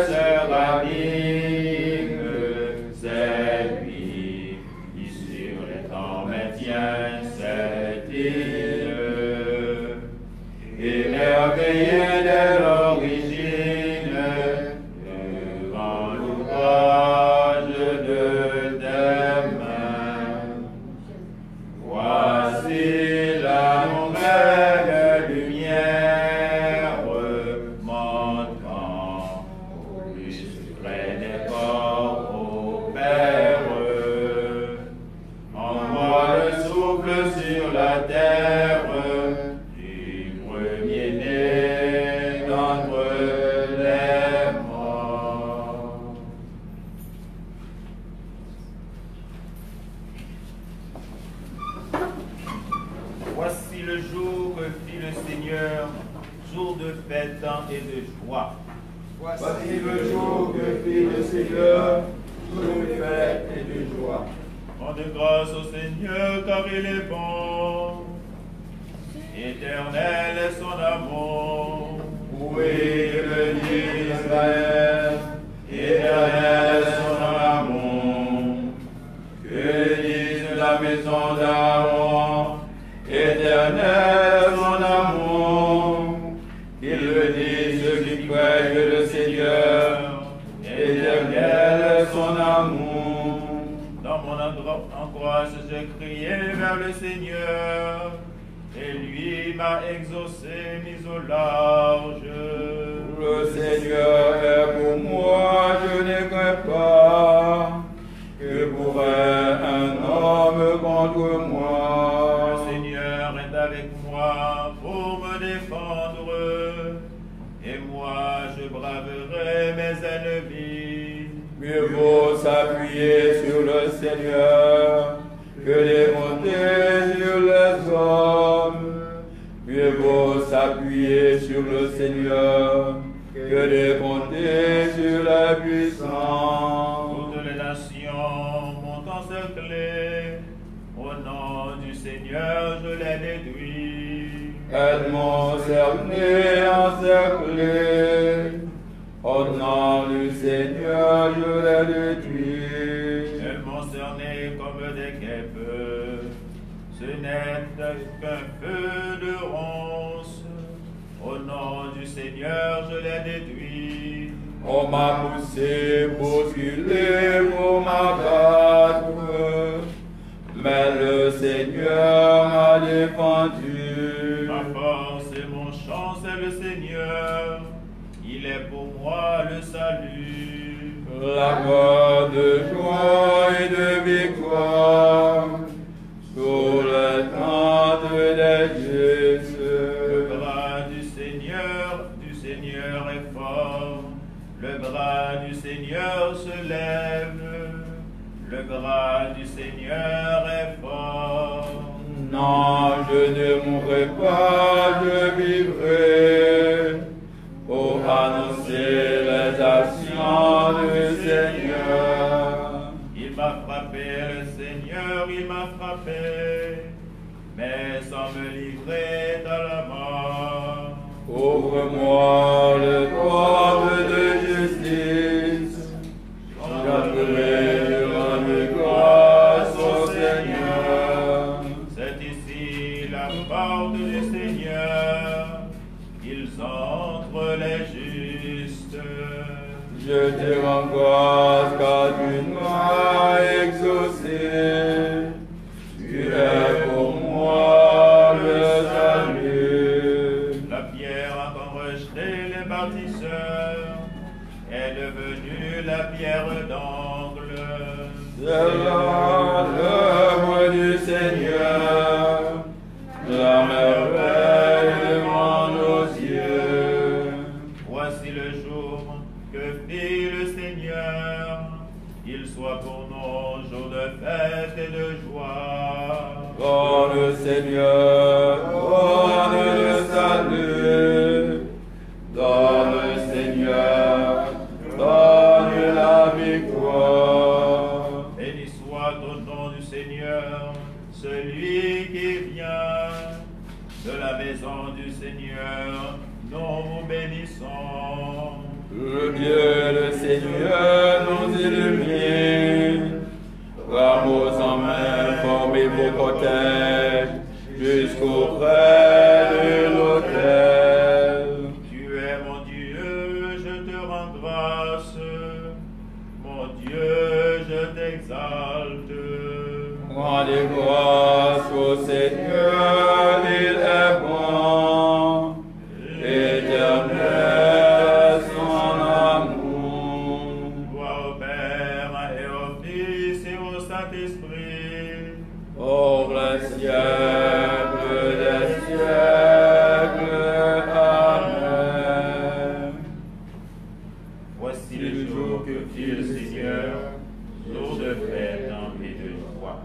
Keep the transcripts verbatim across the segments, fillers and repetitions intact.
Sera digne, c'est lui qui sur les temps maintient cette île. Émerveillé dès l'origine devant l'ouvrage de tes mains. Voici la nouvelle lumière montrant au plus secret des corps, au Père. Envoie le souffle sur la terre du premier-né d'entre les morts. Voici le jour que fit le Seigneur, jour de fête et de joie. Voici le jour que fit le Seigneur, jour de fête et de joie. Rendez grâce au Seigneur, car il est bon. Éternel est son amour. Oui, que le Dieu d'Israël, éternel est son amour. Que disent la maison d'Aaron, éternel est son amour. Qu'ils le disent ceux qui craignent le Seigneur, éternel est son amour. Dans mon angro- angoisse, j'ai crié vers le Seigneur, et lui m'a exaucé, mis au large. Le Seigneur est pour moi, je ne crains pas. Que pourrait un homme contre moi? Le Seigneur est avec moi pour me défendre, et moi je braverai mes ennemis. Mieux vaut s'appuyer sur le Seigneur que de compter sur les hommes. Mieux vaut s'appuyer sur le Seigneur que de compter sur les puissants. Toutes les nations m'ont encerclé. Au nom du Seigneur, je les détruis. Elles m'ont cerné, encerclé. Au nom du Seigneur, je les détruis. Elles m'ont cerné comme des guêpes. Ce n'est qu'un feu de ronces. Au nom du Seigneur, je les détruis. On m'a poussé, bousculé pour m'abattre, mais le Seigneur m'a défendu. Ma force et mon chant, c'est le Seigneur. Il est pour moi le salut. La voix de joie et de victoire sur les tentes des justes. Le bras du Seigneur, du Seigneur est fort. Le bras du Seigneur se lève. Le bras du Seigneur est fort. Non, je ne mourrai pas, je vivrai pour annoncer les actions du Seigneur. Il m'a frappé, le Seigneur, il m'a frappé, mais sans me livrer à la mort. Ouvre-moi les portes de justice, j'entrerai, je rendrai grâce au Seigneur. C'est ici la porte du Seigneur. Ils entrent les justes. Je te rends grâce car tu m'as exaucé. Tu es pour moi le salut. La pierre qu'ont rejetée les bâtisseurs est devenue la pierre d'angle. C'est là l'œuvre du Seigneur, la merveille devant nos yeux. Voici le jour que fit le Seigneur, qu'il soit pour nous jour de fête et de joie. Donne, Seigneur, donne le salut. Donne, Seigneur, donne la victoire. Béni soit au nom du Seigneur, celui qui vient de la maison du Seigneur, nous vous bénissons. Le Dieu, le Seigneur nous illumine. Rameaux en main, formez vos cortèges jusqu'auprès de l'autel. Tu es mon Dieu, je te rends grâce. Mon Dieu, je t'exalte. Rendez grâce au Seigneur, il est bon. Éternel son amour. Gloire au Père et au Fils et au Saint-Esprit. Au siècle des siècles. Amen. Voici le jour que fit le Seigneur, nous le fêtons et de joie.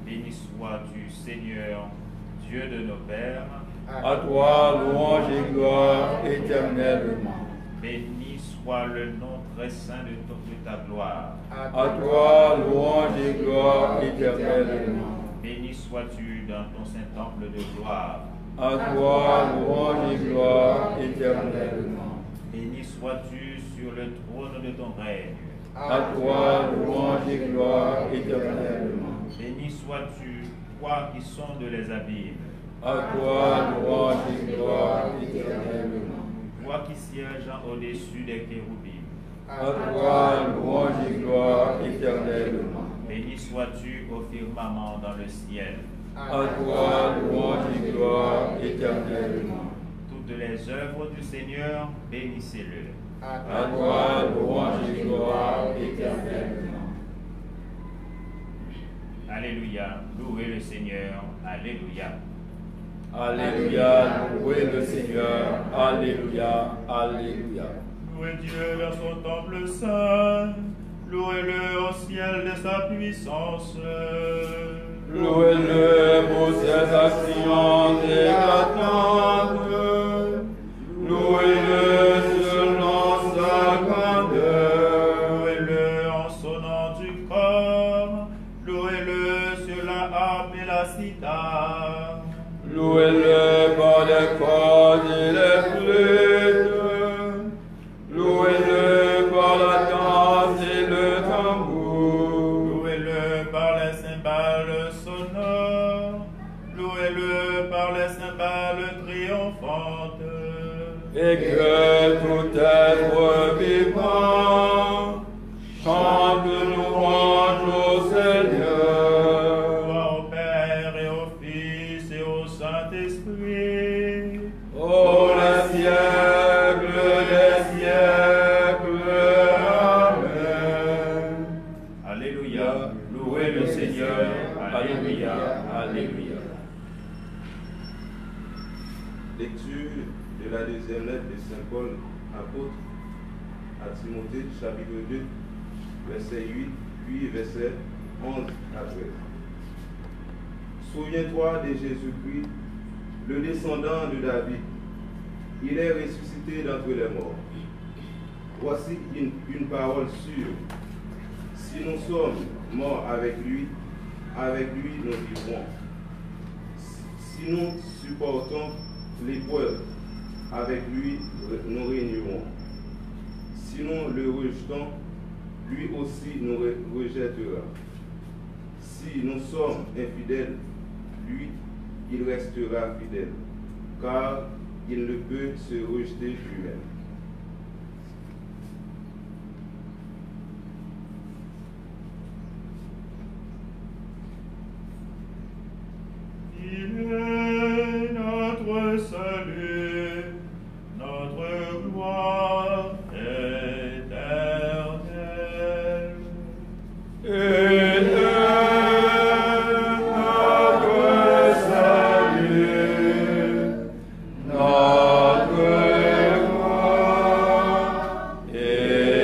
Béni sois-tu, Seigneur, Dieu de nos pères. À toi, louange et gloire éternellement. Béni soit le nom très saint de, ton- de ta gloire. À toi, louange et gloire éternellement. Béni sois-tu dans ton saint temple de gloire. À toi, louange et gloire éternellement. Béni sois-tu sur le trône de ton règne. À toi, louange et gloire éternellement. Béni sois-tu, toi qui sondes les abîmes. À toi, louange et gloire éternellement. Toi qui sièges au-dessus des chérubins. À toi, louange et gloire éternellement. Béni sois-tu au firmament dans le ciel. À toi, louange et gloire éternellement. Toutes les œuvres du Seigneur, bénissez-le. À toi, louange et gloire éternellement. Alléluia, louez le Seigneur, alléluia. Alléluia, louez le Seigneur, alléluia, alléluia. Louez Dieu dans son temple saint, louez-le au ciel de sa puissance. Louez-le pour ses actions éclatantes. Louez-le selon sa grandeur. Louez-le en sonnant du cor. Louez-le sur la harpe et la cithare. Louez-le par les cordes et les flûtes. Louez-le par la danse et le tambour. Louez-le par les cymbales sonores. Louez-le par les cymbales triomphantes. Et que tout être vivant chante louange au Seigneur. Gloire au Père et au Fils et au Saint-Esprit. Au siècle des siècles. Amen. Alléluia. Louez le Seigneur. Alléluia. Alléluia. Lecture de la deuxième lettre de Saint Paul, apôtre, à Timothée, chapitre deux, verset huit, puis verset onze à treize. Souviens-toi de Jésus-Christ, le descendant de David. Il est ressuscité d'entre les morts. Voici une, une parole sûre. Si nous sommes morts avec lui, avec lui nous vivrons. Si nous supportons l'épreuve, avec lui nous régnerons. Si nous le rejetons, lui aussi nous re- rejettera. Si nous sommes infidèles, lui, il restera fidèle, car il ne peut se rejeter lui-même. Il est notre salut, notre gloire éternelle. Il est notre salut, notre gloire éternelle.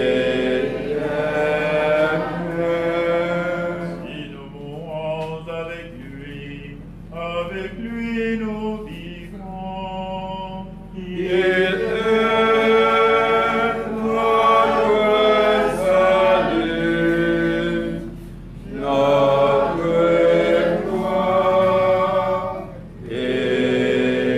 Si nous mourons avec lui, avec lui nous vivrons. Il est notre salut, notre gloire éternelle.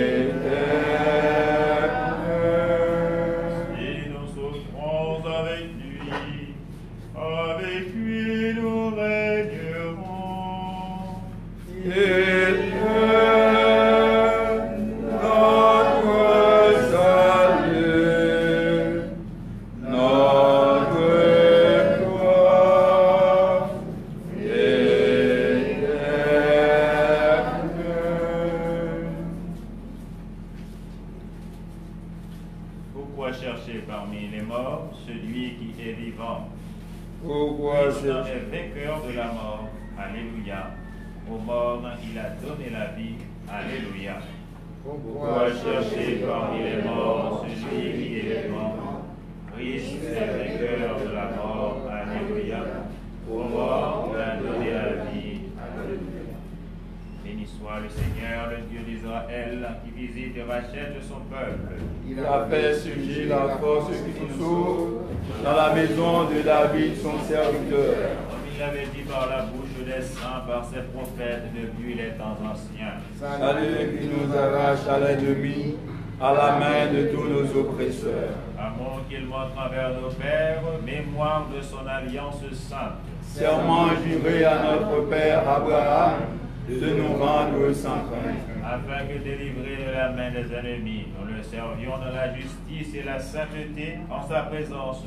Pourquoi chercher parmi les morts celui qui est vivant? Pourquoi Christ chercher est vainqueur de la mort. Alléluia. Aux morts, il a donné la vie. Alléluia. Pourquoi chercher parmi les morts celui qui est vivant? Christ est vainqueur de la mort. Alléluia. Aux morts, il a donné la vie. Alléluia. Béni soit le Seigneur, le Dieu d'Israël, qui visite et rachète son peuple. Il a fait surgir la force qui nous sauve dans la maison de David, son serviteur. Comme il l'avait dit par la bouche des saints, par ses prophètes depuis les temps anciens. Salut qui nous arrache à l'ennemi, à la main de tous nos oppresseurs. Amour qu'il montre envers nos pères, mémoire de son alliance sainte. Serment juré à notre père Abraham de nous rendre sans crainte. Afin que, délivrés de la main des ennemis, nous le servions dans la justice et la sainteté en sa présence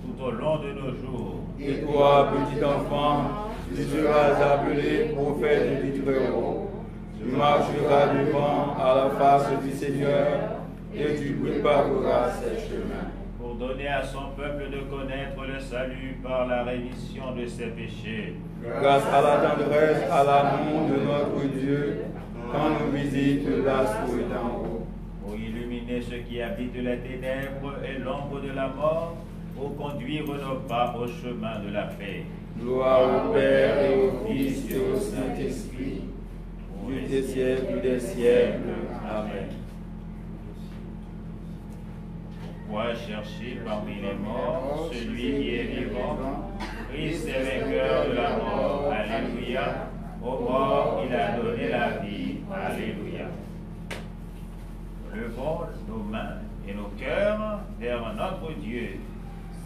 tout au long de nos jours. Et toi, petit enfant, tu seras appelé prophète du Très-Haut. Tu marcheras devant à la face du Seigneur et tu prépareras ses chemins. Pour donner à son peuple de connaître le salut par la rémission de ses péchés. Grâce à la tendresse, à l'amour de notre Dieu, quand nous visite l'astre d'en haut. Pour illuminer ceux qui habitent les ténèbres et l'ombre de la mort, pour conduire nos pas au chemin de la paix. Gloire au Père et au Fils et au Saint-Esprit, Dieu des siècles des siècles. Amen. Pourquoi chercher parmi les morts celui qui est vivant? Christ est vainqueur de la mort. Alléluia. Aux morts, il a donné la vie. Alléluia. Levons nos mains et nos cœurs vers notre Dieu,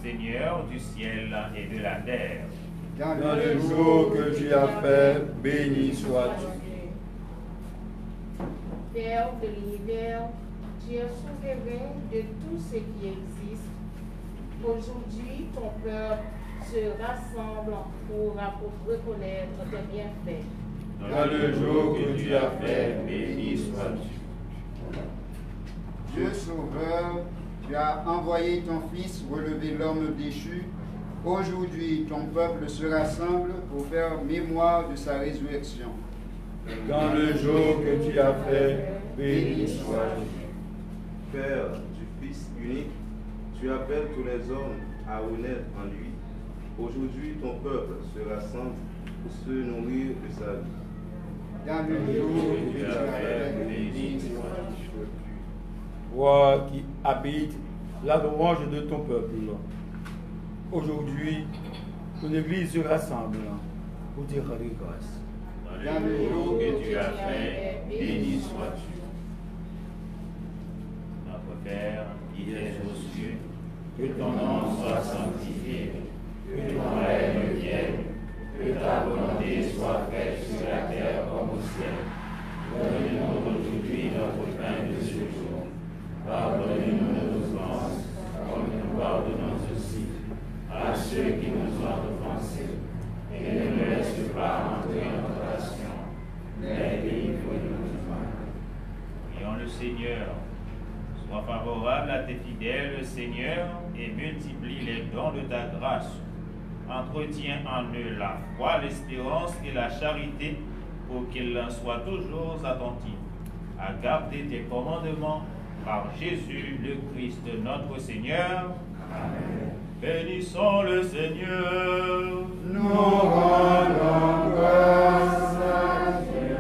Seigneur du ciel et de la terre. Dans le jour que tu as fait, béni sois-tu. Père de l'univers, Dieu souverain de tout ce qui existe, aujourd'hui ton peuple se rassemble pour appro- reconnaître tes bienfaits. Dans le jour que tu as fait, béni sois-tu. Dieu sauveur, tu as envoyé ton Fils relever l'homme déchu. Aujourd'hui, ton peuple se rassemble pour faire mémoire de sa résurrection. Dans le jour que tu as fait, béni sois-tu. Père du Fils unique, tu appelles tous les hommes à renaître en lui. Aujourd'hui, ton peuple se rassemble pour se nourrir de sa vie. Dans le jour que tu as fait, béni sois-tu. Roi qui habite la louange de ton peuple, aujourd'hui, ton Église se rassemble pour te rendre grâce. Dans le jour que tu as fait, béni sois-tu. Notre Père, qui es aux cieux, que ton nom soit sanctifié, que ton règne vienne, que ta volonté soit faite sur la terre comme au ciel. Donne-nous aujourd'hui notre pain de ce jour. Pardonne-nous nos offenses, comme nous pardonnons aussi à ceux qui nous ont offensés. Et ne nous laisse pas entrer en tentation, mais délivre-nous du mal. Prions le Seigneur. Sois favorable à tes fidèles, Seigneur, et multiplie les dons de ta grâce. Entretiens en eux la foi, l'espérance et la charité, pour qu'ils soient toujours attentifs à garder tes commandements, par Jésus le Christ notre Seigneur. Amen. Bénissons le Seigneur. Nous rendons grâce à Dieu.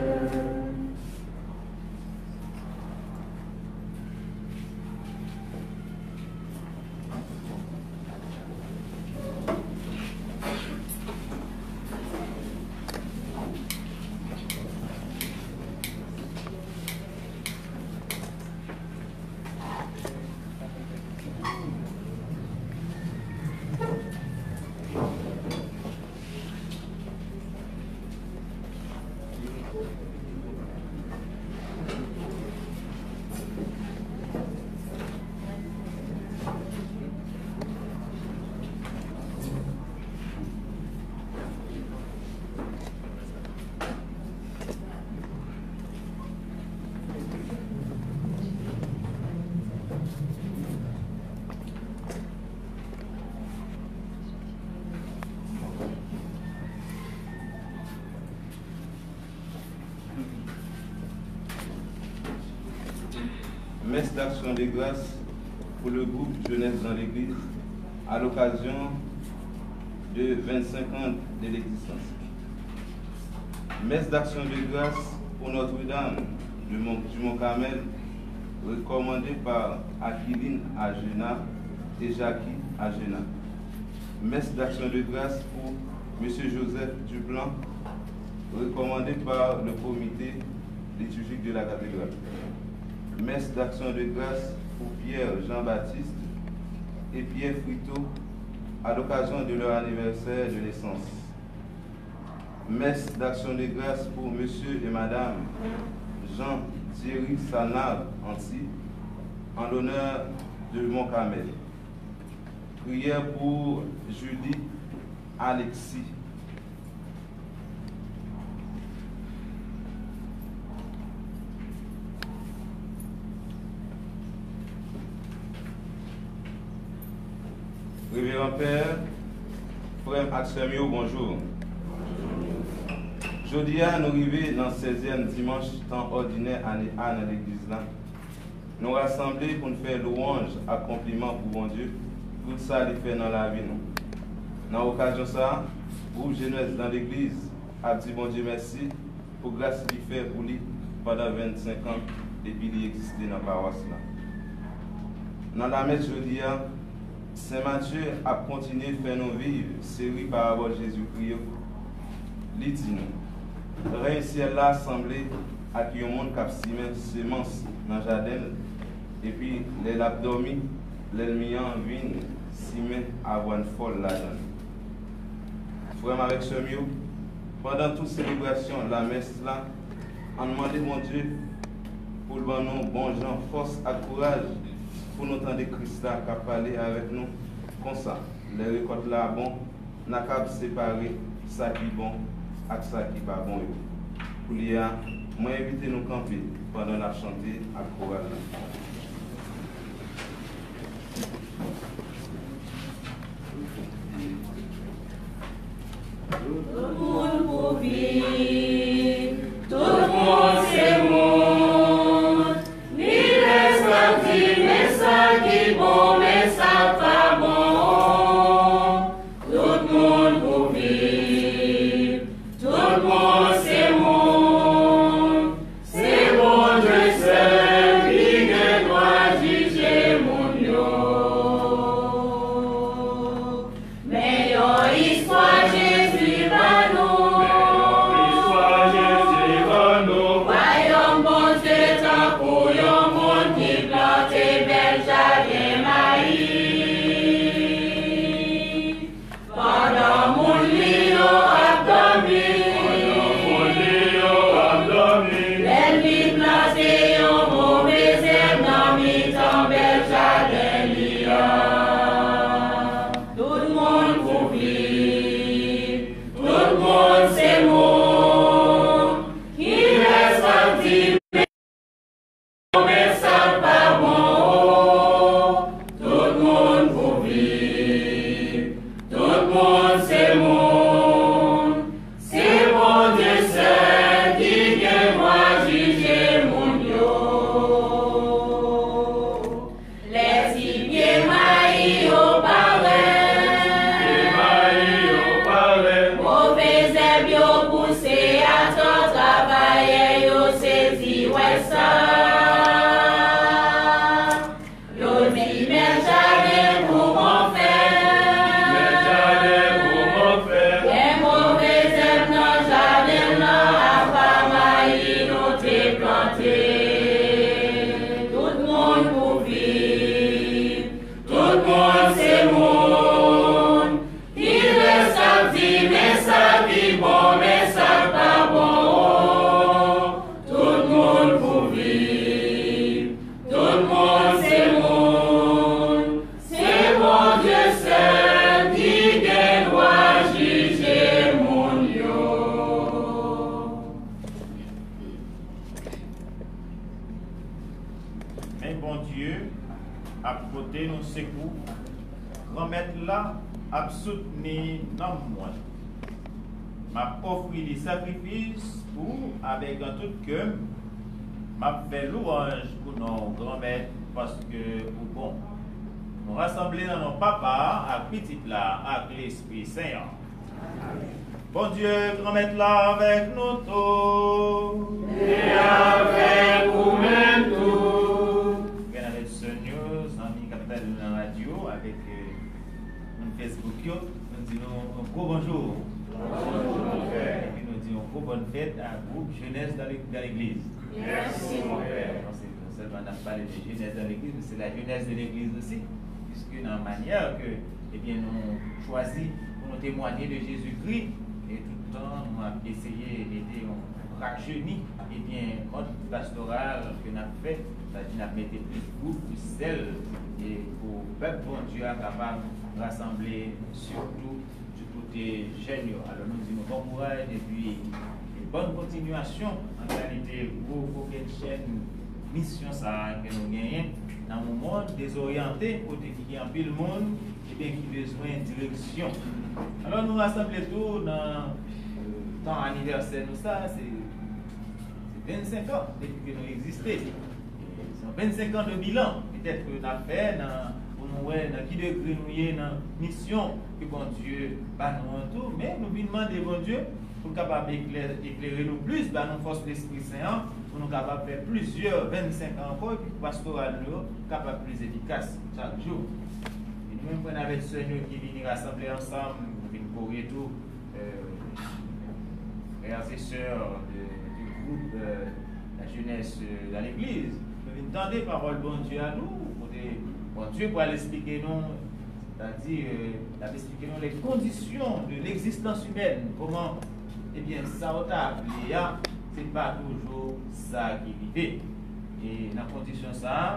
Messe d'action de grâce pour le groupe Jeunesse dans l'Église à l'occasion de vingt-cinq ans de l'existence. Messe d'action de grâce pour Notre-Dame du Mont, du Mont Carmel, recommandée par Aquiline Agena et Jackie Agena. Messe d'action de grâce pour Monsieur Joseph Duplan, recommandée par le comité liturgique de la cathédrale. Messe d'action de grâce pour Pierre Jean-Baptiste et Pierre Frito à l'occasion de leur anniversaire de naissance. Messe d'action de grâce pour Monsieur et Madame Jean Thierry Sanave Anti en l'honneur de Mont Carmel. Prière pour Julie Alexis. Reveran Pè, frè m ak sè m yo, bonjou. Jodi a, nou rive nan sèzyèm dimanch tan òdinè ane A nan legliz la. Nou rasanble pou n fè lwanj ak konpliman pou Bondye, tout sa li fè nan lavi nou. Nan okazyon sa a, gwoup Jeunesse dans l'Église ap di Bondye mèsi pou gras li fè pou li pandan vennsenk an depi li egziste nan pawas la. Nan lamès jodi a, Sen Matye ap kontinye fè nou viv seri parabòl Jezikri yo. Li di nou, rèy syèl la sanble ak yon moun k ap simen semans nan jaden l, epi lè l ap dòmi, lènmi an vin simen avwàn fò l ladan l. Frè m avèk sè m yo, pandan tout selebrasyon lamès la, ann mande Bondye pou l ban nou bon jan fòs ak kouraj pou nou tande Kris la k ap pale avèk nou konsa, lè rekòt la bon, n a kab separe sa ki bon ak sa ki pa bon yo. Koulye a, mwen envite nou kanpe pandan n ap chante ak koral la. Tout moun pou viv, tout moun se moun. Ni lè sa di, men sa ki bon, men sa pa bon. Tout moun pou viv, tout moun se moun. Se Bondye sèl ki gen dwa jije moun yo. Men yon istwa Jezi ba nou. Men yon istwa Jezi ba nou. Wayòm Bondye tankou yon moun ki plante bèl jaden mayi. Pandan moun li yo ap dòmi. Pandan moun li yo ap dòmi. Lènmi plante yon move zèb nan mitan bèl jaden li a. Tout moun pou viv, tout moun se moun. Kilès k ap di men sa k pa bon? Tout moun pou viv, tout moun se moun. Se Bondye sèl ki gen dwa jije moun yo. Lè ti pye mayi yo parèt, ti pye mayi yo parèt, move zèb yo pouse atò, travayè yo sezi wè sa. Yo di, men jaden kouman fè, men jaden kouman fè, gen move zèb nan jaden nan, apa mayi nou te plante. Tout moun pou viv, tout moun se moun. Kilès k ap di men sa ki bon, men sa k pa bon? Tout moun pou viv, tout moun se moun. Se Bondye sèl ki gen dwa jije moun yo. Men Bondye ap pote nou sekou. Granmèt la ap soutni nanm mwen. M ap ofri li sakrifis pou avèk an tout kè m, M ap fè lwanj pou non w, Granmèt, paske ou bon. Nou rasanble nan non Papa a, ak Pitit la, ak Lespri Sen an. Bondye, Granmèt la avèk nou tout. E avèk ou menm tou. Frè avèk sè nou, zanmi k ap tande nou nan radyo, avèk, euh, moun Facebook yo, nou di nou yon gwo bonjou. Bonjou, mon frè. Epi nou di yon gwo bòn fèt a gwoup Jeunesse dans l'É-, dans l'Église. Mèsi, mon frè. Non, se non sèlman n ap pale de Jeunesse dans l'Église, men se la jeunesse de l'Église osi, piske nan manyè ke, ebyen, nou chwazi pou nou temwanye de Jezikri, e tout tan nou ap eseye mete yon rajeni, ebyen, mòd pastoral ke n ap fè, sa di n ap mete plis gou, plis sèl, e pou pèp Bondye a kapab rasanble sitou di kote jèn yo. Alò, nou di nou bon kouraj epi bòn kontinyasyon an kalite gwo kokennchenn misyon sa a ke nou genyen nan yon mond dezoryante, kote ki gen anpil moun, ebyen, ki bezwen direksyon. Alò, nou rasanble tou nan, euh, tan anivèsè nou sa, se, se vennsenk an depi ke nou egziste. Se yon vennsenk an de bilan, petèt, ke n ap fè nan, pou nou wè nan ki degre nou ye nan misyon ke Bondye ba nou an tou, men nou vin mande Bondye pou l kapab eklè-, eklere nou plis, ba nou fòs Lespri Sen an, pou nou kapab fè plizyè vennsenk an ankò, epi pou pastoral nou yo kapab plis efikas chak jou. E nou menm frè n avèk sè nou ki vini rasanble ansanm, nou vin kore tou, euh, frères et sœurs de, du groupe, euh, la jeunesse, euh, dans l'église. Nou vin tande pawòl Bondye a tou, kote Bondye pral esplike nou, sètadi, euh, l ap esplike nou les conditions de l'existence humaine, kòman, ebyen, sa w ta vle a, se pa toujou sa ki rive. E nan kondisyon sa a,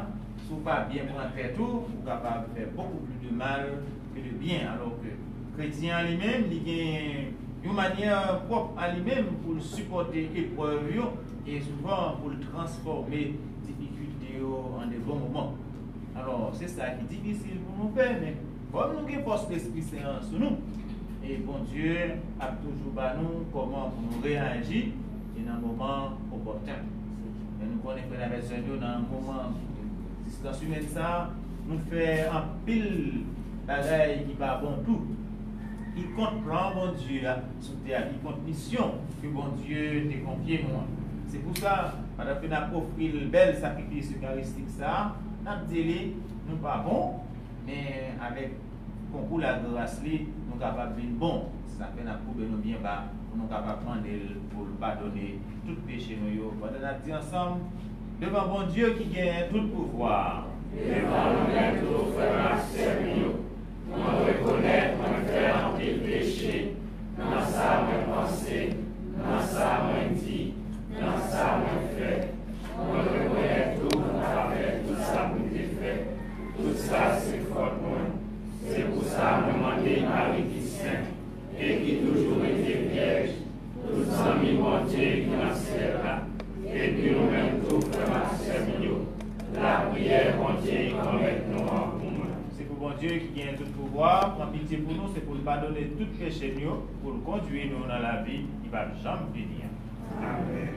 si w pa byen pran tèt ou, ou kapab fè beaucoup plus de mal ke de byen. Alò ke kretyen an li menm, li gen yon manyè pwòp a li menm pou l sipòte eprèv yo, e souvan pou l transfòme difikilte yo an de bon moman. Alò, se sa ki difisil pou nou fè, men kòm nou gen fòs Lespri Sen an sou nou, e Bondye ap toujou ba nou kòman pou nou reyaji, e nan moman opòten. Men nou konnen, frè n avèk sè n yo, nan moman distans imèn sa a, nou fè anpil bagay ki pa bon tou, ki kont plan Bondye a sou tè a, ki kont misyon ke Bondye te konfye nou an. Se pou sa, pandan ke n ap ofri l bèl sakrifis ekaristik sa a, n ap di li, nou pa bon, men avèk konkou lagras li, nou kapab vin bon. Se sa k fè n ap koube nou byen ba pou nou kapab mande l pou l padone tout peche nou yo, pandan n ap di ansanm, devan Bondye ki genyen tout pouvwa. Devan ou menm tou, frè m ak sè m yo, mwen rekonèt mwen fè anpil peche nan sa mwen panse, nan sa mwen di, nan sa mwen fè. Mwen rekonèt tou mwen pa fè tout sa pou m te fè. Tout sa se fòt mwen. Se pou sa mwen mande Mari ki sen e ki toujou rete vyèj, tout zanmi Bondye ki nan syèl la, epi nou menm tou, frè m ak sè m yo, lapriyè Bondye Granmèt nou an pou mwen. Se pou Bondye ki gen tout pouvwa pran pitye pou nou, se pou l padone tout peche n yo, pou l kondui nou nan lavi ki p ap janm fini an. Amèn.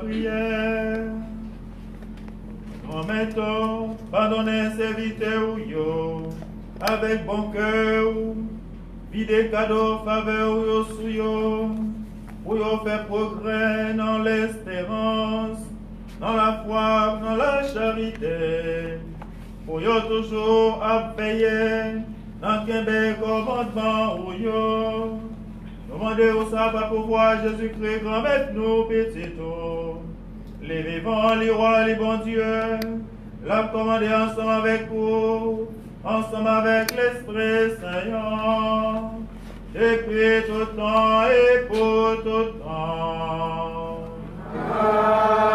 Priyè. Granmèt, padonnen sèvitè w yo avèk bon kè w, vide kado favè w yo sou yo, pou yo fè pwogrè nan lesperans, nan lafwa, nan lacharite, pou yo toujou ap veye nan kenbe kòmandman ou yo. Nou mande w sa pa pouvwa Jezikri, Granmèt nou, Pitit ou, li vivan, li wa, li Bondye, l ap kòmande ansanm avèk ou, ansanm avèk Lespri Sen an, depi tout tan e pou tout tan. Amèn.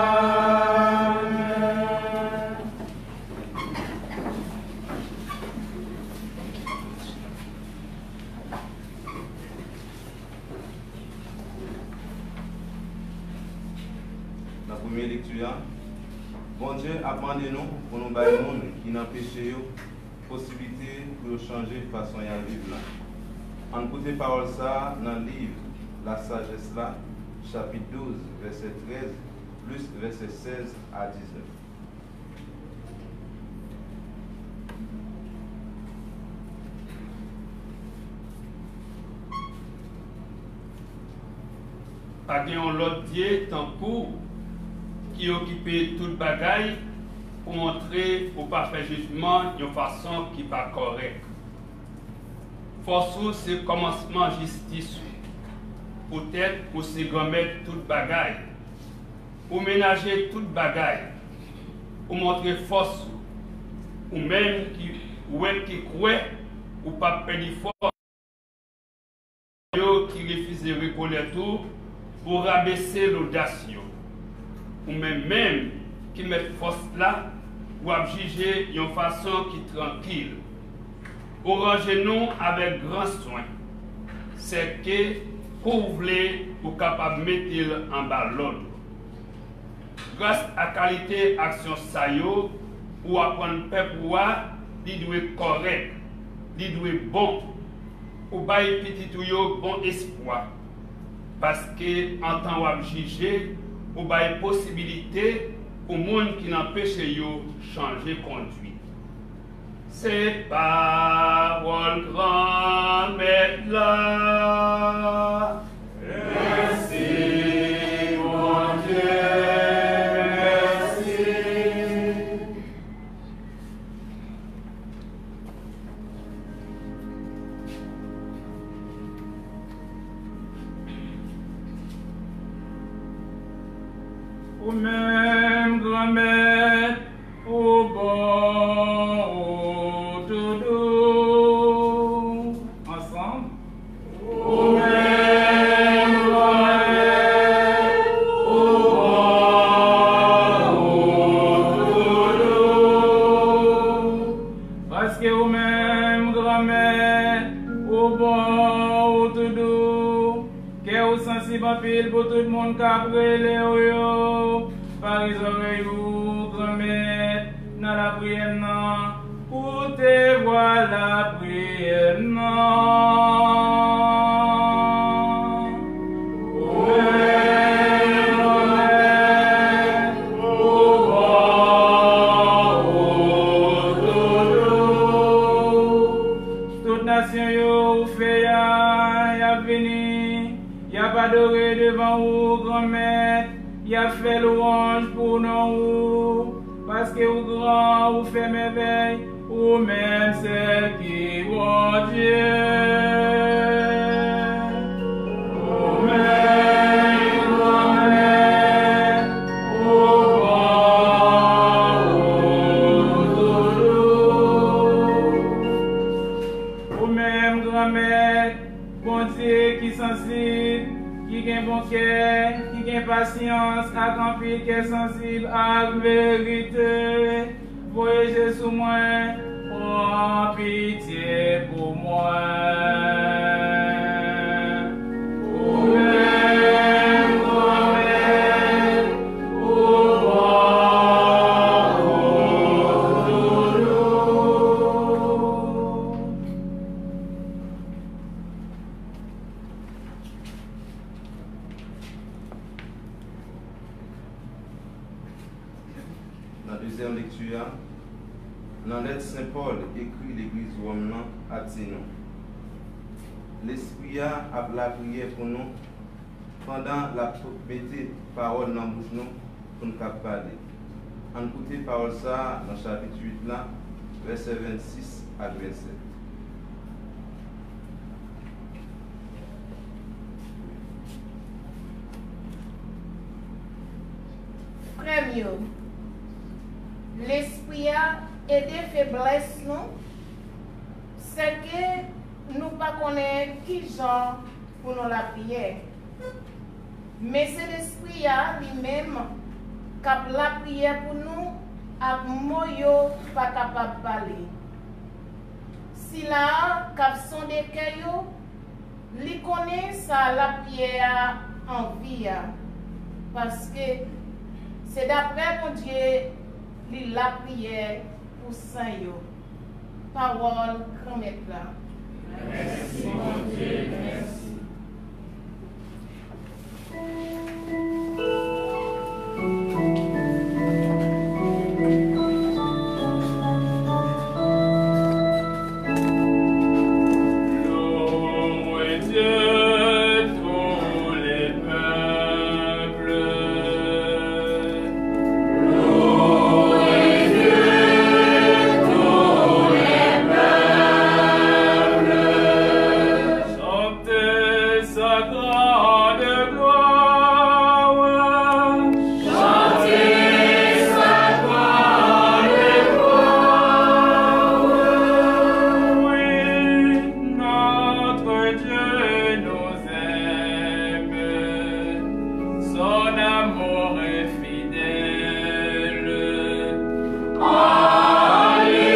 Nan premye lekti a, Bondye ap mande nou pou nou bay moun ki nan peche yo posiblite pou yo chanje fason y ap viv la. Ann koute pawòl sa a nan liv Lasajès la, chapit douz, vèsè trèz, plis vèsè sèz a diznèf. Pa gen yon lòt Dye tankou w ki okipe tout bagay pou montre ou pa fè jijman yon fason ki pa kòrèk. Fòs ou se kòmansman jistis ou. Poutèt ou se Granmèt tout bagay. Ou menaje tout bagay. Ou montre fòs ou. Ou menm ki, ou menm ki kwè ou p ap pèdi fòs. Yo ki refize rekonèt ou, ou rabese lodas yo. Ou menm menm ki mèt fòs la, w ap jije yon fason ki trankil. Ou ranje nou avèk gran swen. Sèke, kou w vle, ou kapab mete l anba lòd ou. Gras a kalite aksyon sa yo, ou aprann pèp ou a li dwe kòrèk, li dwe bon. Ou bay pitit ou yo bon espwa, paske antan w ap jije, ou bay posibilite pou moun ki nan peche yo chanje kondwit. Se pawòl Granmèt la. Mèsi, Bondye, mèsi. Ou menm, Granmèt, ou bon, ou tou dou. Ansanm. Ou menm, Granmèt, ou bon, ou tou dou. Paske ou menm, Granmèt, ou bon, ou tou dou. Kè w sansib anpil pou tout moun k ap rele w yo. Pare zòrèy ou, Granmèt, nan lapriyè m nan. Koute vwa lapriyè m nan. Ou menm, Granmèt, ou bon, ou tou dou. Tout nasyon yo ou fè a, y ap vini, y ap adore devan ou, Granmèt, y ap fè lwanj pou non ou, paske ou gran, ou fè mèvèy, ou menm sèl ki Bondye. Ou menm, Granmèt, ou bon, ou tou dou. Ou menm, Granmèt, Bondye ki sansib, ki gen bon kè, ki gen pasyans ak anpil kè sansib ak verite, voye je sou mwen, pran pitye pou mwen. Ou menm, Granmèt, ou bon, ou tou dou. Dezyèm lekti a, nan lèt Sen Pòl ekri legliz Wòm nan, ap di nou: Lespri a ap lapriyè pou nou pandan l ap mete pawòl nan bouch nou pou n kab pale. Ann koute pawòl sa a nan chapit uit la, vèsè vennsis ak vennsèt. Frè m yo, Lespri a ede feblès nou, sèke nou pa konnen kijan pou nou lapriyè. Men se Lespri a li menm k ap lapriyè pou nou ak mo yo pa kapab pale. Sila a k ap sonde kè yo, li konnen sa lapriyè a anvi a, paske se daprè Bondye li lapriyè pou sen yo. Pawòl Granmèt la. Mèsi, Bondye, mèsi. Chantez sa grande gloire. Chantez sa grande gloire. Oui, notre Dieu nous aime. Son amour est fidèle. Alléluia.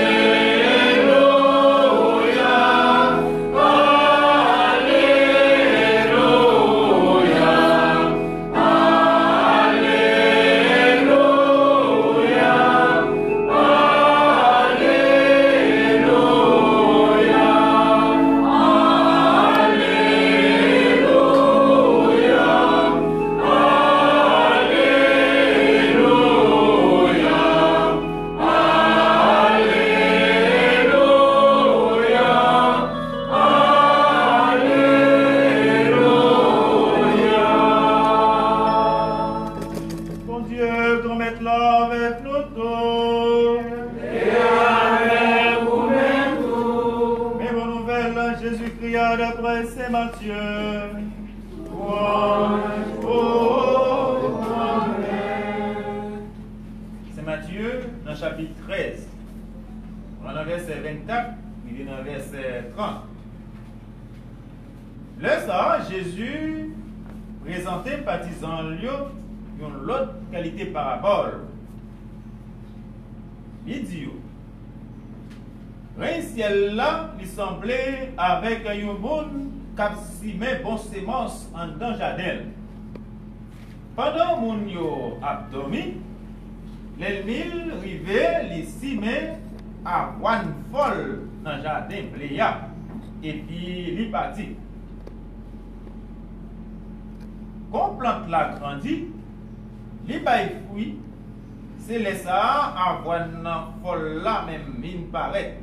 Bondye, Granmèt la, avèk nou tout. E avèk ou menm tou. Men bon nouvèl Jezikri a daprè Sen Matye. Lwanj pou ou, Granmèt. Sen Matye, nan chapit trèz, pran nan vèsè vennkat rive nan vèsè trant. Lè sa a, Jezi prezante patizan l yo yon lòt kalite parabòl. Li di yo: Rèy syèl la, li sanble avèk yon moun k ap simen bon semans anndan jaden l. Pandan moun yo ap dòmi, lènmi l rive, li simen avwàn fòl nan jaden ble a, epi li pati. Kon plant la grandi, li bay fwi, se lè sa a avwàn nan fòl la menm vin parèt.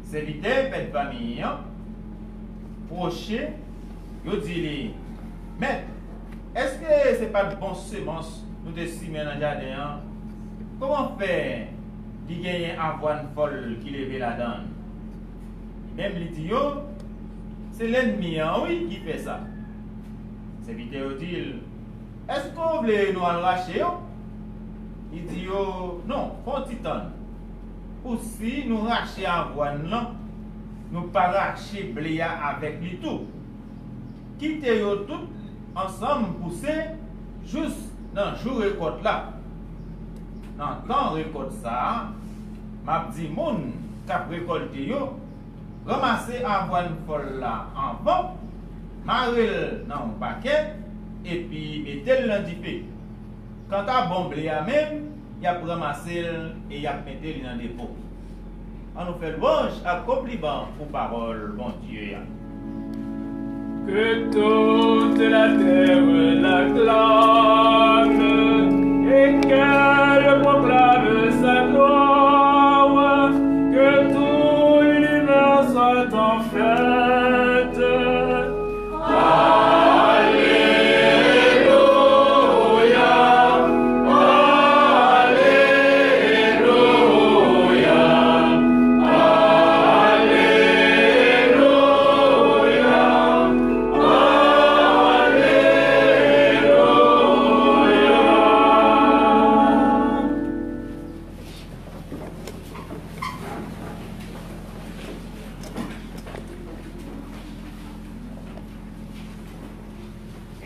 Sèvitè mèt fanmi an pwoche, yo di li: Mèt, èske se pa t bon semans nou te simen nan jaden an? Kòman fè li genyen avwàn fòl ki leve ladan l? Li menm li di yo: Se lènmi an, wi, ki fè sa. Sèvitè yo di l: Èske w vle nou al rache yo? Li di yo: Non, fè yon ti tann. Pou si nou rache avwàn lan, nou pa rache ble a avèk li tou. Kite yo tout ansanm pouse jous nan jou rekòt la. Nan tan rekòt sa a, m ap di moun k ap rekòlte yo: Ranmase avwàn fòl la anvan, mare l nan yon pakèt, epi mete l nan dife. Kanta bon ble a menm, y ap ranmase l e y ap mete li nan depo. An nou fè lwanj ak konpliman pou pawòl Bondye a. Que toute la terre l'acclame et qu'elle proclame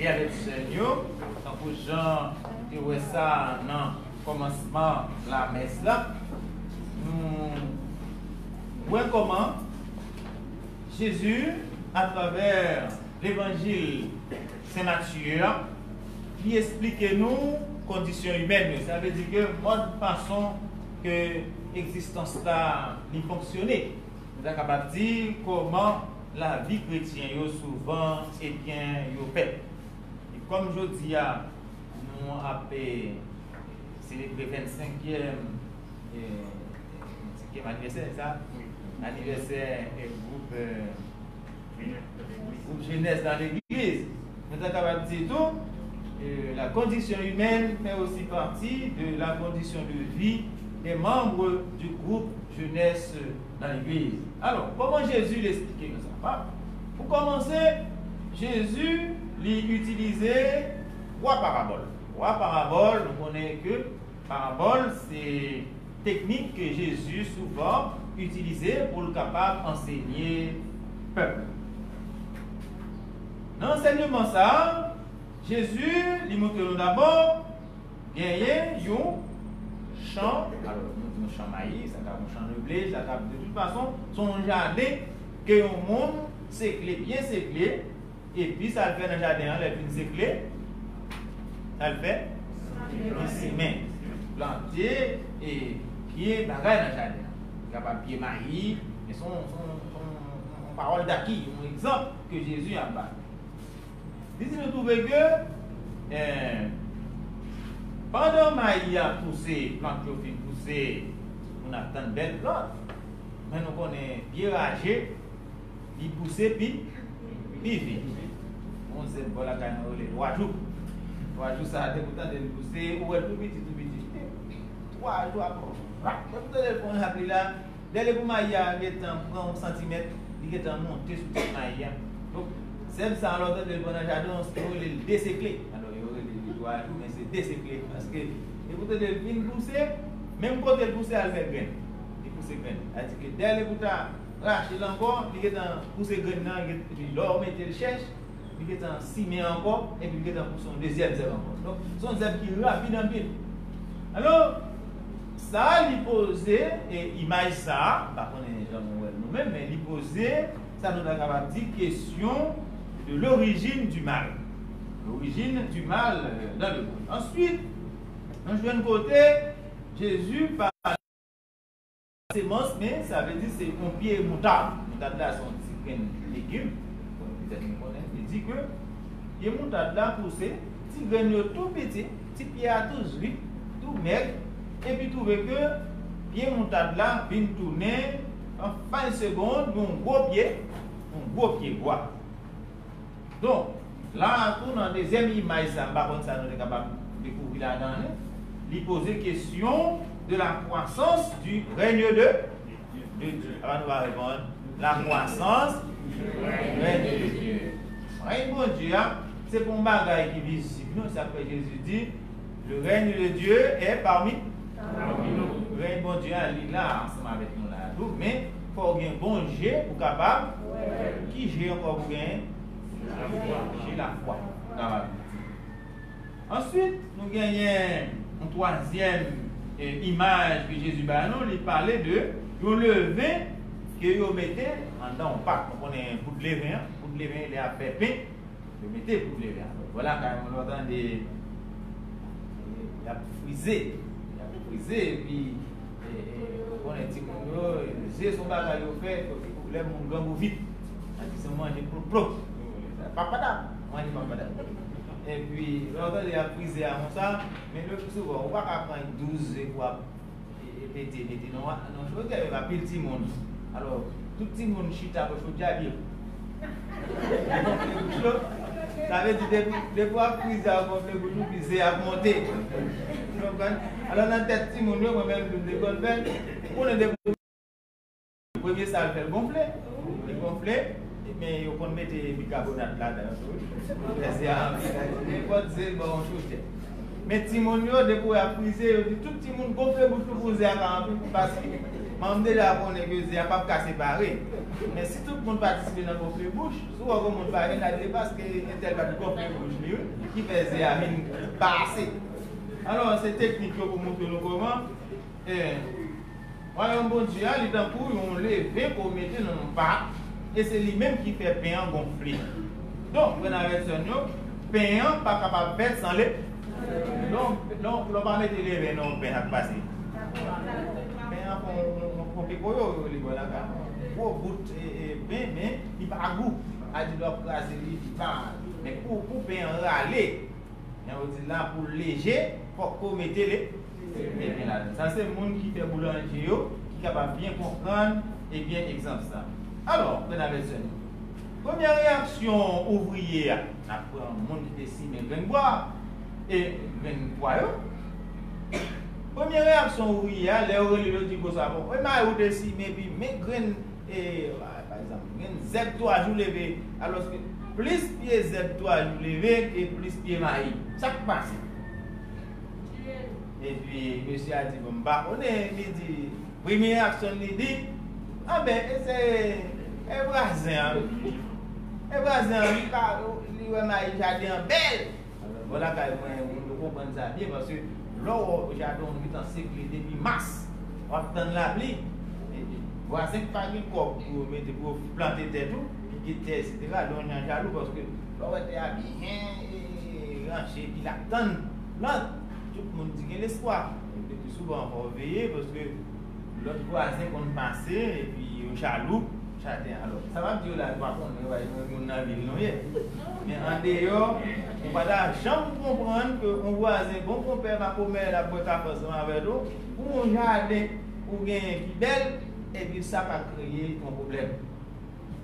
avè ti sè n yo, tankou jan nou te wè sa nan kòmansman lamès la, nou wè kòman Jezi, atravè levanjil Sen Matye a, li esplike nou kondisyon imèn yo. Sa vle di ke mòd fason ke egzistans la li fonksyone. Nou ta kapab di kòman lavi kretyen yo souvan, ebyen, yo fèt. E kòm jodi a, nou ap, eh, selebre vennsenkyèm, eh, vennsenkyèm anivèsè, sa? Anivèsè, eh, gwoup, eh, gwoup jenès nan legliz. Nou ta kapab di tou, eh, la condition humaine fait aussi partie de la condition de vie des membres du groupe jeunesse nan legliz. Alò, kòman Jezi li esplike nou sa? Pa, pou kòmanse, Jezi li itilize twa parabòl. Twa parabòl, nou konnen ke parabòl se teknik ke Jezi souvan itilize pou l kapab ansenye pèp la. Nan ansèyman sa a, Jezi li montre nou dabò genyen yon chan, alò, nou di yon chan mayi, sa ka yon chan de ble, sa ka, de tout fason, se yon jaden ke yon moun sekle, byen sekle, epi sa l fè nan jaden an, lè l fin sekle, sa l fè? Li simen, plante, e pye bagay nan jaden an. Li kapab pye mayi, men se yon, se yon, se yon, yon pawòl daki, yon egzanp ke Jezi ap bay. Li di nou twouve ke, eh, pandan mayi a pouse, plant yo fin pouse, moun ap tann bèl plant. Men nou konnen pye raje, li pouse pi, pi vit. Yon zèb bò lakay nou rele twa jou. Twa jou sa a, depi w tande l pouse, ou wè l tou piti, tou piti. Twa jou ap rak. Depi w tande l fè yon lapli la, dèlè pou mayi a gentan pran yon santimèt, li gentan monte sou tèt mayi a. Donk, zèb sa a, lè w tande l pran nan jaden, yo rele l desekle. Alò, yo rele li twa jou, men se desekle. Paske, depi w tande l fin pouse, menm kote l pouse, al fè grenn. Li pouse grenn. Sa di ke dèlè pou ta rache l ankò, li gentan pouse grenn nan, epi lè w mete l chèch, li gentan simen ankò, epi li gentan pouse yon dezyèm zèb ankò. Donk, se yon zèb ki rapid anpil. Alò, sa a li poze, e imaj sa a, m pa konnen jan nou wè l nou menm, men li poze, sa nou ta kapab di, kesyon de l'origine du mal. L'origine du mal, euh, dans le monde. Answit, nou jwenn kote Jezi pale semans, men sa vle di se yon pye moutad. Moutad la se yon ti grenn legim, petèt nou konnen, li di ke pye moutad la pouse, ti grenn yo tou piti, ti pye a tou zwit, tou mèg, epi twouve ke pye moutad la vin tounen an fany segonn yon gwo pye, yon gwo pye bwa. Donk, la a tou nan dezyèm imaj sa, m pa konn sa nou te kapab dekouvri ladan li, li poze kesyon de la croissance du règne de, de Dieu. Apa nou va reponn, la croissance du règne de Dieu. Règne Bondye a, se pa yon bagay ki vizib, non, sa fè Jezi di, le règne de Dieu est parmi, parmi nous. Règne Bondye a, li la ansanm avèk nou la tou, men fò w gen bon je pou kapab, ki je ankò pou genyen? Je lafwa. Answit, nou genyen yon twazyèm, eh, imaj ke Jezi ba nou, li pale de yon leven ke yo mete anndan yon pak. Nou konnen poud leven an, poud leven lè y ap fè pen, yo mete poud leven an. Vwala, kay moun yo tande, eh, y ap frize, y ap frize, epi, eh, eh, ou konnen timoun yo, eh, je se yon bagay yo fè, lè moun grangou vit. Sa di se manje plop plop. Papadap, manje papadap. Epi, lè w tande y ap frize a konsa, men le pli souvan, ou pa ka pran douz je pou ap, e, e, mete, mete nan, nan chodyè, men anpil timoun. Alò, tout timoun chita bò chodyè a, epi yo gonfle bouch yo. Sa vle di, depi, depi w ap frize a, ou gonfle bouch ou, epi ze ap monte. Ou konprann? Alò, nan tèt timoun yo, mwen menm, m te konn fè l. Ou konnen depi Premye sa, l fè l gonfle. Li gonfle, men yo konn mete bikabonat ladan l tou, wi. Fè ze a anpil. Nenpòt ze, l ba w yon chodyè. Men timoun yo, depi w ap frize, yo di tout timoun gonfle bouch nou pou ze a ka anpil, pou pase. Bon, m deja konnen ke ze a p ap ka separe. Men si tout moun patisipe nan gonfle bouch, si w wè gon moun pa vin, la di paske entèl pa t gonfle bouch li, wi, ki fè ze a vin pase. Alò, se teknik yo pou montre nou kòman, eh, Wayòm Bondye a, li tankou yon leven ke w mete nan yon pa, e se li menm ki fè pen an gonfle. Donk, frè n avèk sè n yo, pen an pa kapab fèt san le. Donk, donk, lè w pa mete leven nan yon pen, sa k pase? Pen an fè yon, yon, yon, yon pekoyo, yo rele bò lakay. Gwo bout, e, e, pen, men li pa gou. A di lè w ap kraze li, li pa. Men pou, pou pen an rale, jan yo di la, pou l leje, fòk ke w mete le, le pen ladan. Sa se moun ki fè boulanje yo, ki kapab byen konprann, ebyen, egzanp sa. Alò, frè n avèk sè n yo, premye reyaksyon ouvriye a, n ap pran moun ki te simen grenn bwa, e grenn pwa yo. Premye reyaksyon ouvriye a, lè yo rele l, yo di konsa, bon, e mayi ou te simen, epi men grenn, e, pa egzanp, grenn zèb twa jou leve, alòske plis pye zèb twa jou leve ke plis pye mayi. Sa k pase? Epi mesye a di, bon, m pa konnen, li di, premye reyaksyon li di, anben, e se, e vwazen an. E vwazen an, li pa, li wè mayi jaden an bèl. Alò, bò lakay mwen, moun yo konprann sa byen, paske lè w wè jaden w gentan sekle depi mas, w ap tann lapli. E, e, vwazen ki pa gen kòb pou yo mete, pou yo plante tè tou, pike tè, etsetera, li yon jan jalou, paske lè w wè tè a byen, e, e, ranche, epi l ap tann plant, tout moun di gen lespwa. E pi souvan, fò w veye, paske lòt vwazen konn pase, epi yo jalou, jaden. Alò, sa m ap di yo la, yo pa konnen, yo pa yon moun nan vil nou ye. Men andeyò, ou pa ta janm konprann ke yon vwazen, bon konpè, makomè, l ap bwè kafe ansanm avèk ou, pou yon jaden ou genyen ki bèl, epi sa ka kreye yon pwoblèm.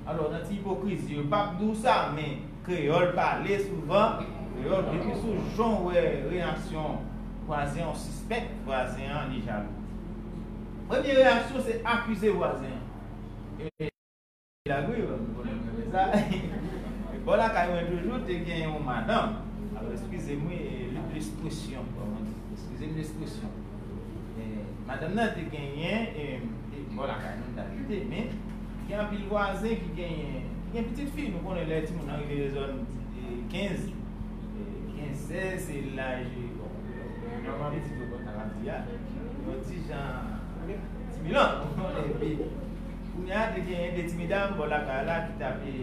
Alò, nan ti ipokrizi, yo p ap di w sa, men kreyòl pale souvan, kreyòl, depi sou jan w wè reyaksyon vwazen an, w sispèk vwazen an, li jalou. Premye reyaksyon, se akize vwazen an. E, la, wi, nou konnen mwen fè sa. Bò lakay mwen toujou, te gen yon madanm. Alò, eskize m, wi, e, l-, lespresyon, kòman di? Eskize m lespresyon. E, madanm nan te genyen, e, e, bò lakay nou, n t abite, men gen anpil vwazen ki genyen, ki gen pitit fi. Nou konnen lè timoun nan rive zòn, e, kenz, e, kenz, sèz, se laj, bon, nòmal pitit yo konn sa k ap di a, yon ti jan stimulan. Epi, kounye a, te genyen de ti medam bò lakay la ki t ap, e,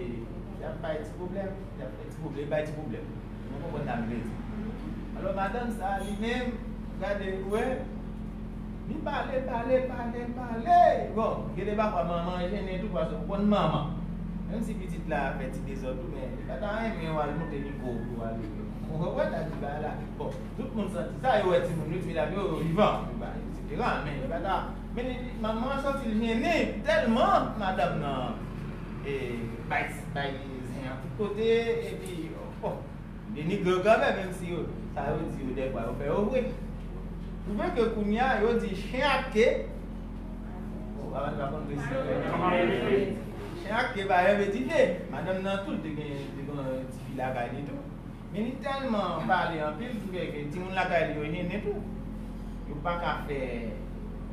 ki t ap bay ti pwoblèm, ki t ap fè ti pwoblèm, bay ti pwoblèm. Nou konprann sa m vle di. Alò, madanm sa a, li menm, gade, ou wè, li pale, pale, pale, pale. Bon, gen de pafwa, manman an jennen tou, paske ou konn manman. Menm si pitit la fè ti dezòd tou, men li pa ta renmen w al moute mikwo pou w al, ou konprann, al di bagay la. Bon, tout moun santi sa, yo wè timoun yo, ti medam yo, yo vivan, yo ba, etsetera. Men li pa ta, men li, li, manman an santi l jennen tèlman madanm nan, e, bay, bay zen an tout kote, epi, oh, denigre yo kanmenm, menm si yo, sa yo di yo, dèfwa yo fè yo vre. Twouve ke kounye a, yo di chen ak ke, bon, pa, pa konn presize. Chen ak ke pa janm edifye. Madanm nan tou te gen, te gen ti fi lakay li tou. Men li tèlman pale anpil ki fè ke timoun lakay li yo jennen tou. Yo pa ka fè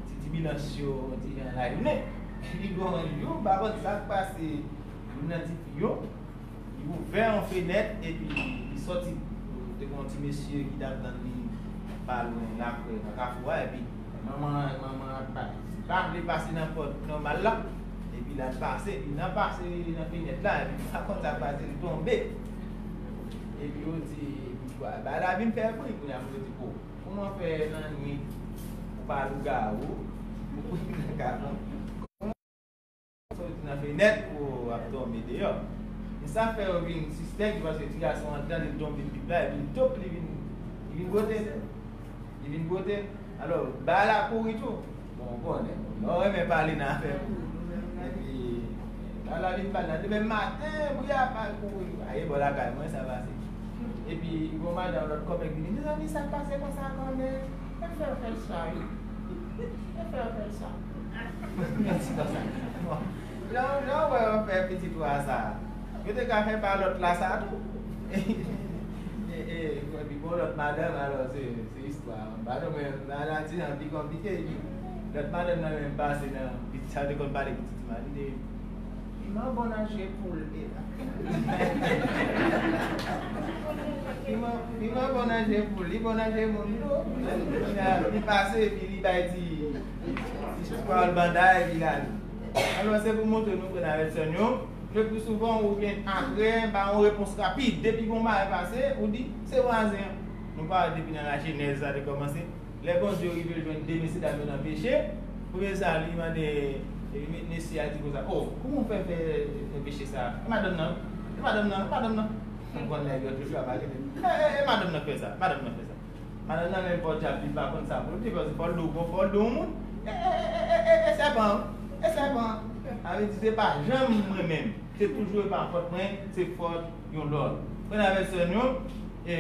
ti dibilans yo yon ti jan lajounen. Epi gon jou, m pa konn sa k pase, youn nan ti fi yo, li ouvè yon fenèt epi li sòti. Te gon ti mesye ki t ap tann li pa lwen lakwè nan kafou a, epi manman, manman an pa, pa vle pase nan pòt nòmal la, epi l al pase, epi nan pase nan fenèt la, epi pa konn sa k pase, li tonbe. Epi yo di, bagay la vin fè bri, kounye a pou yo di, bon, kòman fè nan nwit ou pa lougawou, ou nan kafou, soti nan fenèt ou ap dòmi deyò. E sa fè yo vin sispèk li, paske ti gason an tande l tonbe bib la, epi l tou, li vin, li vin bwote. Li vin bwote. Alò, bagay la kouri tou. Bon, ou konnen, lè w renmen pale nan afè pou. Epi, bagay la vin pale nan demen maten, bri a pa kouri. Aye, bò lakay mwen, sa pase. Epi, gon madanm lòt kòmèk vini, mezanmi, sa k pase konsa kòmèk? Sa k fè yo fè l sa, wi? Sa k fè yo fè l sa? Mèsi konsa. Bon. Lè, lè w wè yo fè pitit ou a sa, yo te ka fè pa lòt la sa tou. E, e, epi bon, lòt madanm, alò, se, se istwa. M pa non, men, bagay la ti jan pi konplike, epi, Lòt madanm nan menm pase nan pitit sa, te konn pale pitit li, li te, piman bon nan je poul e la. Piman, piman bon nan je poul, li bon nan je moun tou. Li pase epi li bay ti, ti pawòl banda epi l ale. Alò, se pou montre nou, frè n avèk sè n yo, le pli souvan ou gen atrè ba yon repons rapid. Depi gon bagay pase, ou di, se vwazen an. Nou pa wè depi nan lajenèz sa te kòmanse. Lè Bondye rive jwenn de mesye dam yo nan peche, premye sa li mande, e, me- mesye a di konsa, "O, kouman w fè fè, fè peche sa a? E madanm nan? E madanm nan? E madanm nan?" Nou konn nèg yo toujou ap akite. "E, e, e madanm nan k fè sa, madanm nan k fè sa." Madanm nan menm fò dyab li pa konn sa pou l di, paske fò l di w, fò l di w moun. "E, e, e, e, e, e sèpan an, e sèpan an." Sa vle di se pa janm mwen menm. Se toujou e pa fòt mwen, se fòt yon lòt. Frè n avèk sè n yo, e,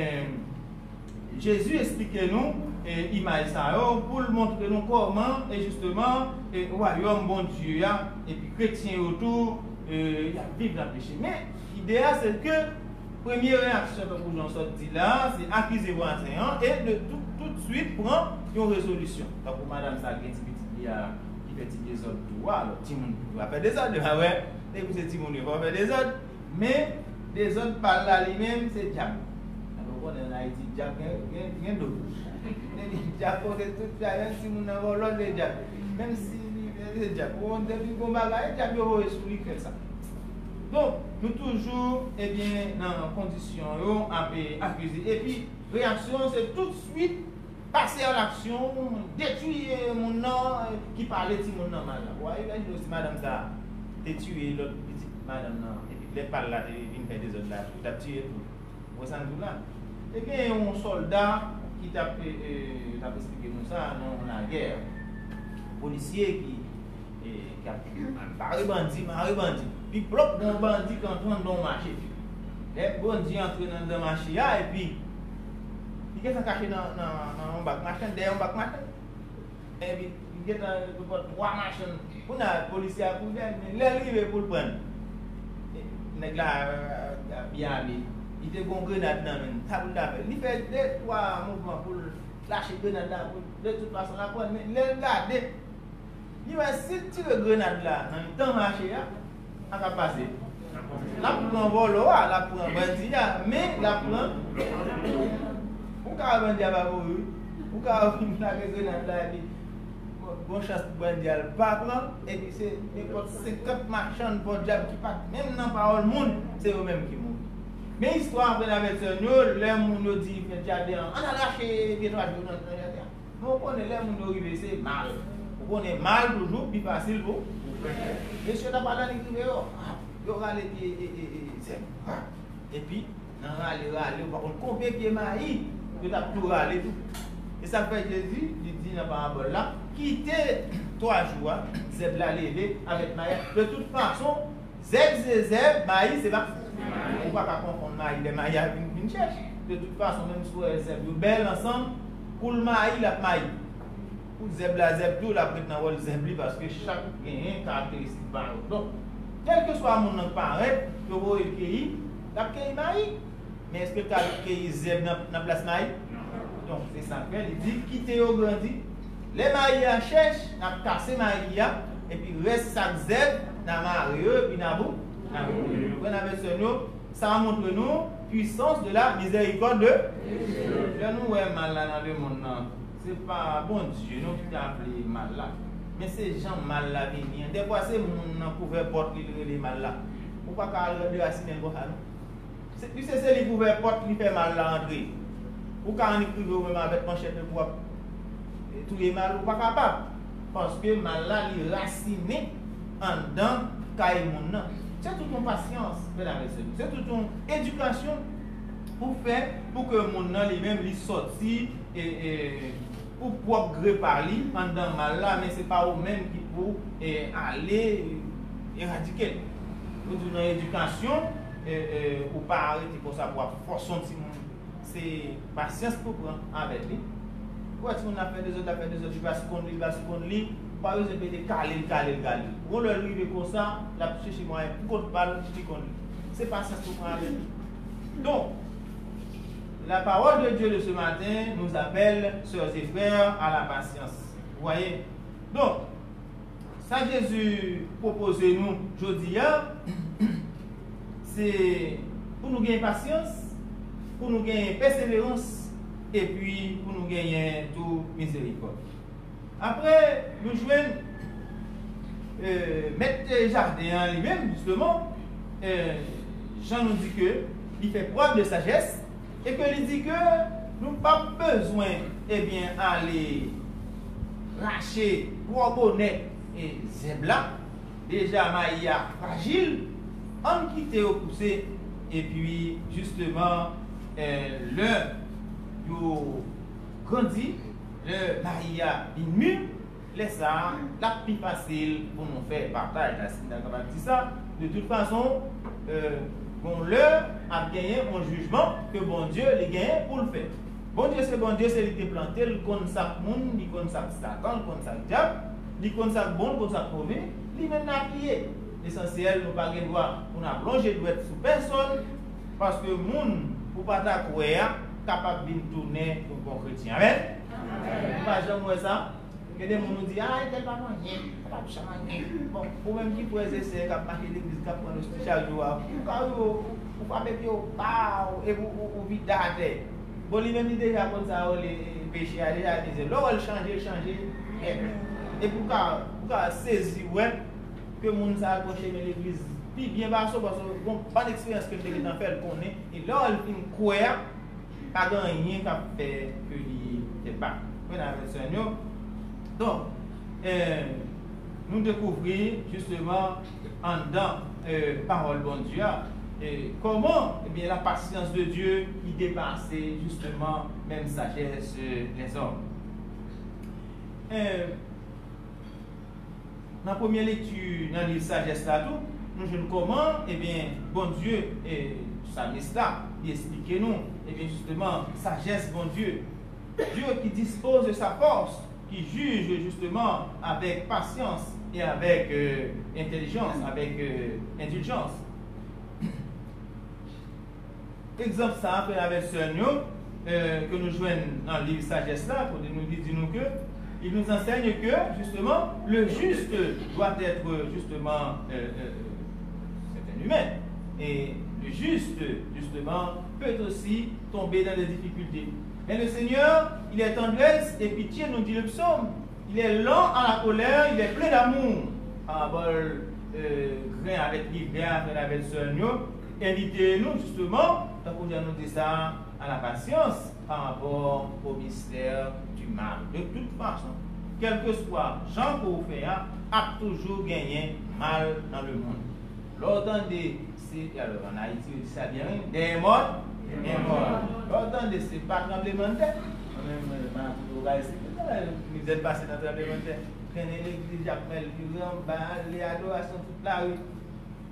Jezi esplike nou, e, imaj sa yo pou l montre nou kòman, e, jisteman, e, wayòm Bondye a, epi kretyen yo tou, e, y ap viv nan peche. Men, ide a, se ke premye reyaksyon, tankou jan w sot di la a, se akize vwazen an e de tout, tout swit pran yon rezolisyon. Tankou madanm sa ki gen ti pitit li a, ki fè ti dezòd tou a, alò, timoun tou a fè dezòd, yo pa wè, depi se timoun yo fè dezòd. Men, dezòd pa l la li menm, se dyab. Ou konnen ann Ayiti, dyab gen, gen, gen do. Dyab kote tout sa, menm si moun nan vòlò, se dyab. Menm si li, se dyab. Ou konn depi gon bagay, dyab yo voye sou li, fè sa. Donk, nou toujou, ebyen, nan kondisyon yo, ap, e, akize. Epi, reyaksyon an, se toutswit pase a laksyon, detwi, e, moun nan, e, ki pale timoun nan mal la. Ou wè, imajine w si madanm sa a te tiye lòt pitit madanm nan, epi lè pa l la te vin fè dezòd la, tou, t ap tiye tou. Ou wè sa m di w la? Te gen yon sòlda ki t ap, e, e, t ap esplike nou sa nan yon lagè. Polisye ki, e, k ap bare bandi, mare bandi. Pi plòp, gen yon bandi k antre anndan yon mache. Lè bandi antre nan, anndan mache a, epi li gentan kache nan, nan, nan yon bak machann, dèyè yon bak machann. Epi li gentan repòt twa machann. Kounye a, polisye a kouri dèyè l, men lè l rive pou l pran l, e, nèg la, e, byen ame. Li te gen yon grenad nan men l. Sa pou l ta fè? Li fè de, twa mouvman pou l lache grenad la, pou l, de tout fason, l ap pran l. Men lè l gade, li wè si l tire grenad la nan mitan mache a, sa k ap pase? L ap pran vòlò a, l ap pran bandi a, men l ap pran. Ou ka wè bandi a pa mouri, wi. Ou ka wè vin lage grenad la, epi bon, bon chans pou bandi a l pa pran, epi se nenpòt senkant machann podyab ki pa t menm nan pawòl moun, se yo menm ki mouri. Men istwa a, frè n avèk sè n yo, lè moun yo di fè jaden an, ann al rache pye twa jou nan, nan jaden an. Men w konnen lè moun yo rive se mal. Ou konnen mal toujou pi fasil pou, pou fè. Mesye t ap pale annik rive yo, ah, yo rale pye, e, e, e, zèb. Ah. Epi, nan rale, rale, ou pa konn konbyen pye mayi yo t ap tou rale tou. E sa k fè Jezi, li di nan parabòl la, kite twa jou a, zèb la leve avèk mayi a. De tout fason, zèb se zèb, mayi se pa. Ou pa ka konfonn mayi lè mayi a vin, vin chèch. De tout fason, menm si w wè zèb yo bèl ansanm, kou l mayi, l ap mayi. Kou zèb la zèb tou, l ap ret nan wòl zèb li, paske chak genyen karakteristik pa yo. Donk, kèlkeswa moun nan k parèt, yo voye l keyi, l ap keyi mayi. Men èske l ka keyi zèb nan, nan plas mayi? Donk, se sa k fè li di, kite yo grandi. Lè mayi a chèch, n ap kase mayi a, epi rès sak zèb, n a mare yo, epi n a bou, n a boule yo. Frè n avèk sè n yo, sa a montre nou puissance de la miséricorde de Dieu. Lè nou wè mal la nan lemonn nan, se pa Bondye non ki te vle mal la. Men se jan mal la vini an. Dèfwa se moun nan k ouvè pòt li, l rele mal la. Ou pa ka al derasinen l konsa non. Se, li se, se li k ouvè pòt, li fè mal la antre. Ou ka annik rive ou menm avèk manchèt epi w ap, e, touye mal, ou pa kapab. Paske mal la, li rasinen anndan kay moun nan. Se tout yon pasyans, medam e sè. Se tout yon edikasyon pou fè, pou ke moun nan li menm, li sòti, e, e, pou pwòp gre pa li anndan mal la, men se pa ou menm ki pou, e, ale, e, eradike l. Yo di w nan edikasyon, e, e, ou pa rete konsa pou w ap fòse yon timoun. Se pasyans pou pran avèk li. Ou wè timoun nan ap fè dezòd, l ap fè dezòd, li pa sikonn li, li pa sikonn li, ou pa bezwen pede kale l, kale l, kale l. Yon lè l rive konsa, l ap chèche mwayen pou kont pa l sikonn li. Se pasyans pou pran avèk li. Donk, la parole de Dieu de ce matin nous appelle, sœurs et frères, à la patience. Vous voyez? Donk, sa Jezi pwopoze nou jodi a, se pou nou gen pasyans, pou nou gen pèseverans, epi pou nou genyen tou mizerikòd. Apre, nou jwenn, e, mèt jaden an li menm, jisteman, e, Jan nou di ke li fè prèv de sajès, e ke li di ke nou p ap bezwen, ebyen, ale rache twò bonè e zèb la. Deja, mayi a frajil, ann kite yo pouse, epi, jisteman, e, lè yo grandi, lè mayi a vin mi, lè sa a, l ap pi fasil pou nou fè pataj la, si n ta kapab di sa. De tout fason, e, gon lè ap genyen yon jijman ke Bondye li genyen pou l fè. Bondye se Bondye, se li ki te plante l, li konn sa k moun, li konn sa k Satan, li konn sa k dyab, li konn sa k bon, li konn sa k move, li menm n ap ye. Lesansyèl, nou pa gen dwa pou n ap lonje dwèt sou pèsòn, paske moun ou pa ta kwè a kapab vin tounen yon bon kretyen. Amèn? Amèn. Ou pa janm wè sa? Gen de moun ou di, "A, entèl pa fè anyen, sa pa janm anyen." Bon, ou menm ki frè e sè k ap mache legliz, k ap pran osti chak jou a, ou ka rive, ou, ou frape pye w, paw, epi ou, ou, ou vide atè. Bon, li menm li deja konn sa yo rele peche a, deja mize. Lè w wè l chanje, l chanje nèt. Epi ou ka, ou ka sezi wè ke moun sa a pran chemen legliz pi byen pase w, paske gon bann eksperyans ke l te gentan fè, l konnen. E lè w wè l fin kwè a, pa gen anyen k ap fè ke li fè bak. Frè n avèk sè n yo. Donk, e, nou dekouvri jisteman anndan, e, pawòl Bondye a, e, kòman, ebyen, la patience de Dieu ki depase jisteman menm sajès, e, lèzòm. E, Nan premye lekti nan liv Sajès la tou, nou jwenn kòman, ebyen, Bondye, e, salmis la, li esplike nou, ebyen, jisteman, sajès Bondye. Dieu qui dispose de sa force, qui juge justement avec patience et avec, euh, intelligence, avec, euh, indulgence. Egzanp sa a, frè avèk sè n yo, euh, ke nou jwenn nan liv Sajès la, kote nou li di nou ke, il nous enseigne que, justement, le juste doit être, justement, euh, euh, c'est un humain. Et le juste, justement, peut aussi tomber dans des difficultés. Mais le Seigneur, il est tendresse et pitié, nous dit le psaume. Il est lent à la colère, il est plein d'amour. Parabòl, euh, grenn avèk livè a, frè avèk sè n yo, envite nou, jisteman, tankou jan nou di sa, à la patience par rapport au mystère du mal. De toute façon, kèlkeswa jan ke w fè a, ap toujou genyen mal nan lemonn. Lè w tande se, alò, ann Ayiti, yo di sa byen, wi, dèyè mòn, gen mòn. Lè w tande se pa tranblemanntè, mwen menm, mwen, mwen, mwen, mizè n pase nan tranblemanntè, trennen legliz Jakmèl, vire anba, ale adorasyon tout lari.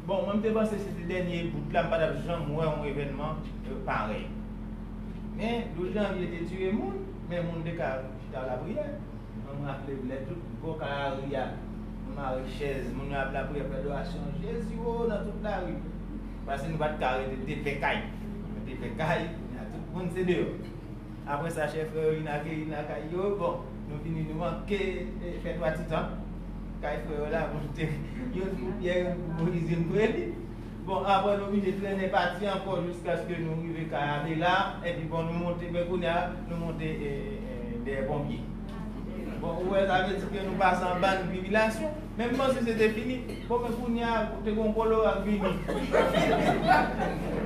Bon, mwen, m te panse se te dènye bout la, m pa t ap janm wè yon evènman, euh, parèy. Men, douz janvye te tiye moun, men moun te ka chita lapriyè. Mwen, m raple lè tout bò kay lari a, moun mare chèz, moun yo ap lapriyè, fè adorasyon Jezi, o, nan tout lari. Paske nou pa t ka rete, te fè kay. Nou te fè kay, kounye a tout moun se deyò. Apre sa, chè frè yo vin akeyi n lakay yo. Bon, nou vini, nou manke, e, fè twa ti tan kay frè yo la, pou nou te, youn pou Pyè, youn pou Moyiz, youn pou Eli. Bon, apre nou oblije trennen pati ankò jiskaske nou rive kay Abela, epi bon, nou monte, men kounye a, nou monte, e, e, e, dèyè ponpye. Bon, ou wè, sa vle di ke nou pase anba nan tribilasyon. Men m panse se te fini. Bon, men kounye a, te gen yon kolera k vini.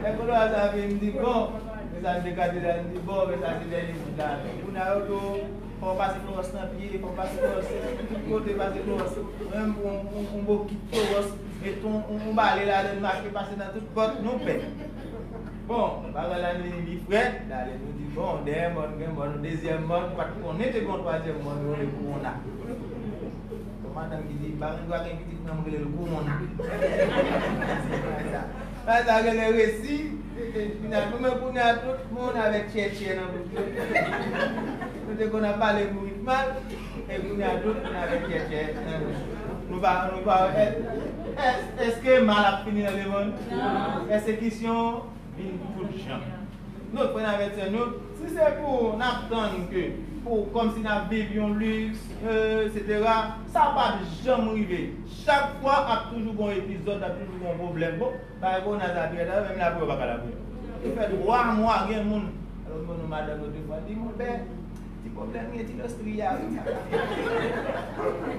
Lè kolera sa vini, m di, bon, men sa m te gade la, m di, bon, men sa se dènye bout la. Kounye a, yo di w, fò w pase klowòs nan pye, fò w pase klowòs tout kote, pase klowòs. Menm yon, yon, yon bokit klowòs, met yon, yon, yon bale ladan l, mache pase nan tout pòt, nou pè. Bon, bagay la vin pi frèt, dale nou di, bon, dèyè mòn, gen mòn, dezyèm mòn, pa t konnen te gen yon twazyèm mòn, yo rele kowona. Yon madanm ki di, m pa gen dwa gen pitit, men m rele l kowona. Sa, sa rele resi, e, e, finalman, men kounye a tout moun avèk tchètchè nan bouch yo. Nou te konn ap pale bourik mal, e kounye a tout moun avèk tchètchè nan bouch yo. Nou pa, nou pa, è-, è-, èske mal ap fini nan lemonn? Non. Pèsekisyon vin tout jan. Donk, frè n avè sè nou, si se pou n ap tann ke pou kòmsi n ap viv yon liks, e, etsetera, sa p ap janm rive. Chak fwa ap toujou gon epizòd, ap toujou gon pwoblèm. Bon, bagay kowona sa ap fèt la, menm lapriyè yo pa ka lapriyè. Li fè twa mwa, gen moun, alò, mwen, nou madanm yo defwa, di, "Monpè, ti pwoblèm gen ti lostri a, wi, sa ka."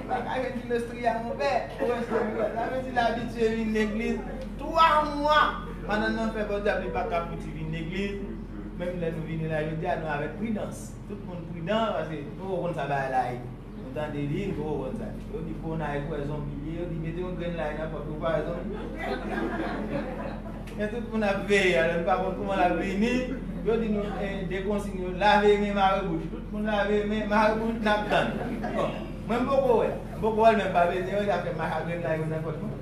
Pa ka gen ti lostri a, monpè. Ou wè sa, sa vle di l abitye vin legliz twa mwa. Madanm nan fè bò dyab, li pa ka fouti vin legliz. Menm lè nou vini la, jodi a, nou avèk pridans. Tout moun pridan, paske nou poko konn sa bagay la ye. Nou tande li, nou poko konn sa. Yo di kowona e kwè zonbi li ye, yo di mete yon grenn lay nan pòt ou pa wè zonbi. Men tout moun ap veye, alò nou pa konn kouman l ap vini. Yo di nou, eh, de konsign yo, lave men, mare bouch. Tout moun lave men, mare bouch, n ap tann. Bon, mwen m poko wè. M poko wè l, men m pa bezwen wè, sa fè m ak grenn lay yo nan pòt mwen.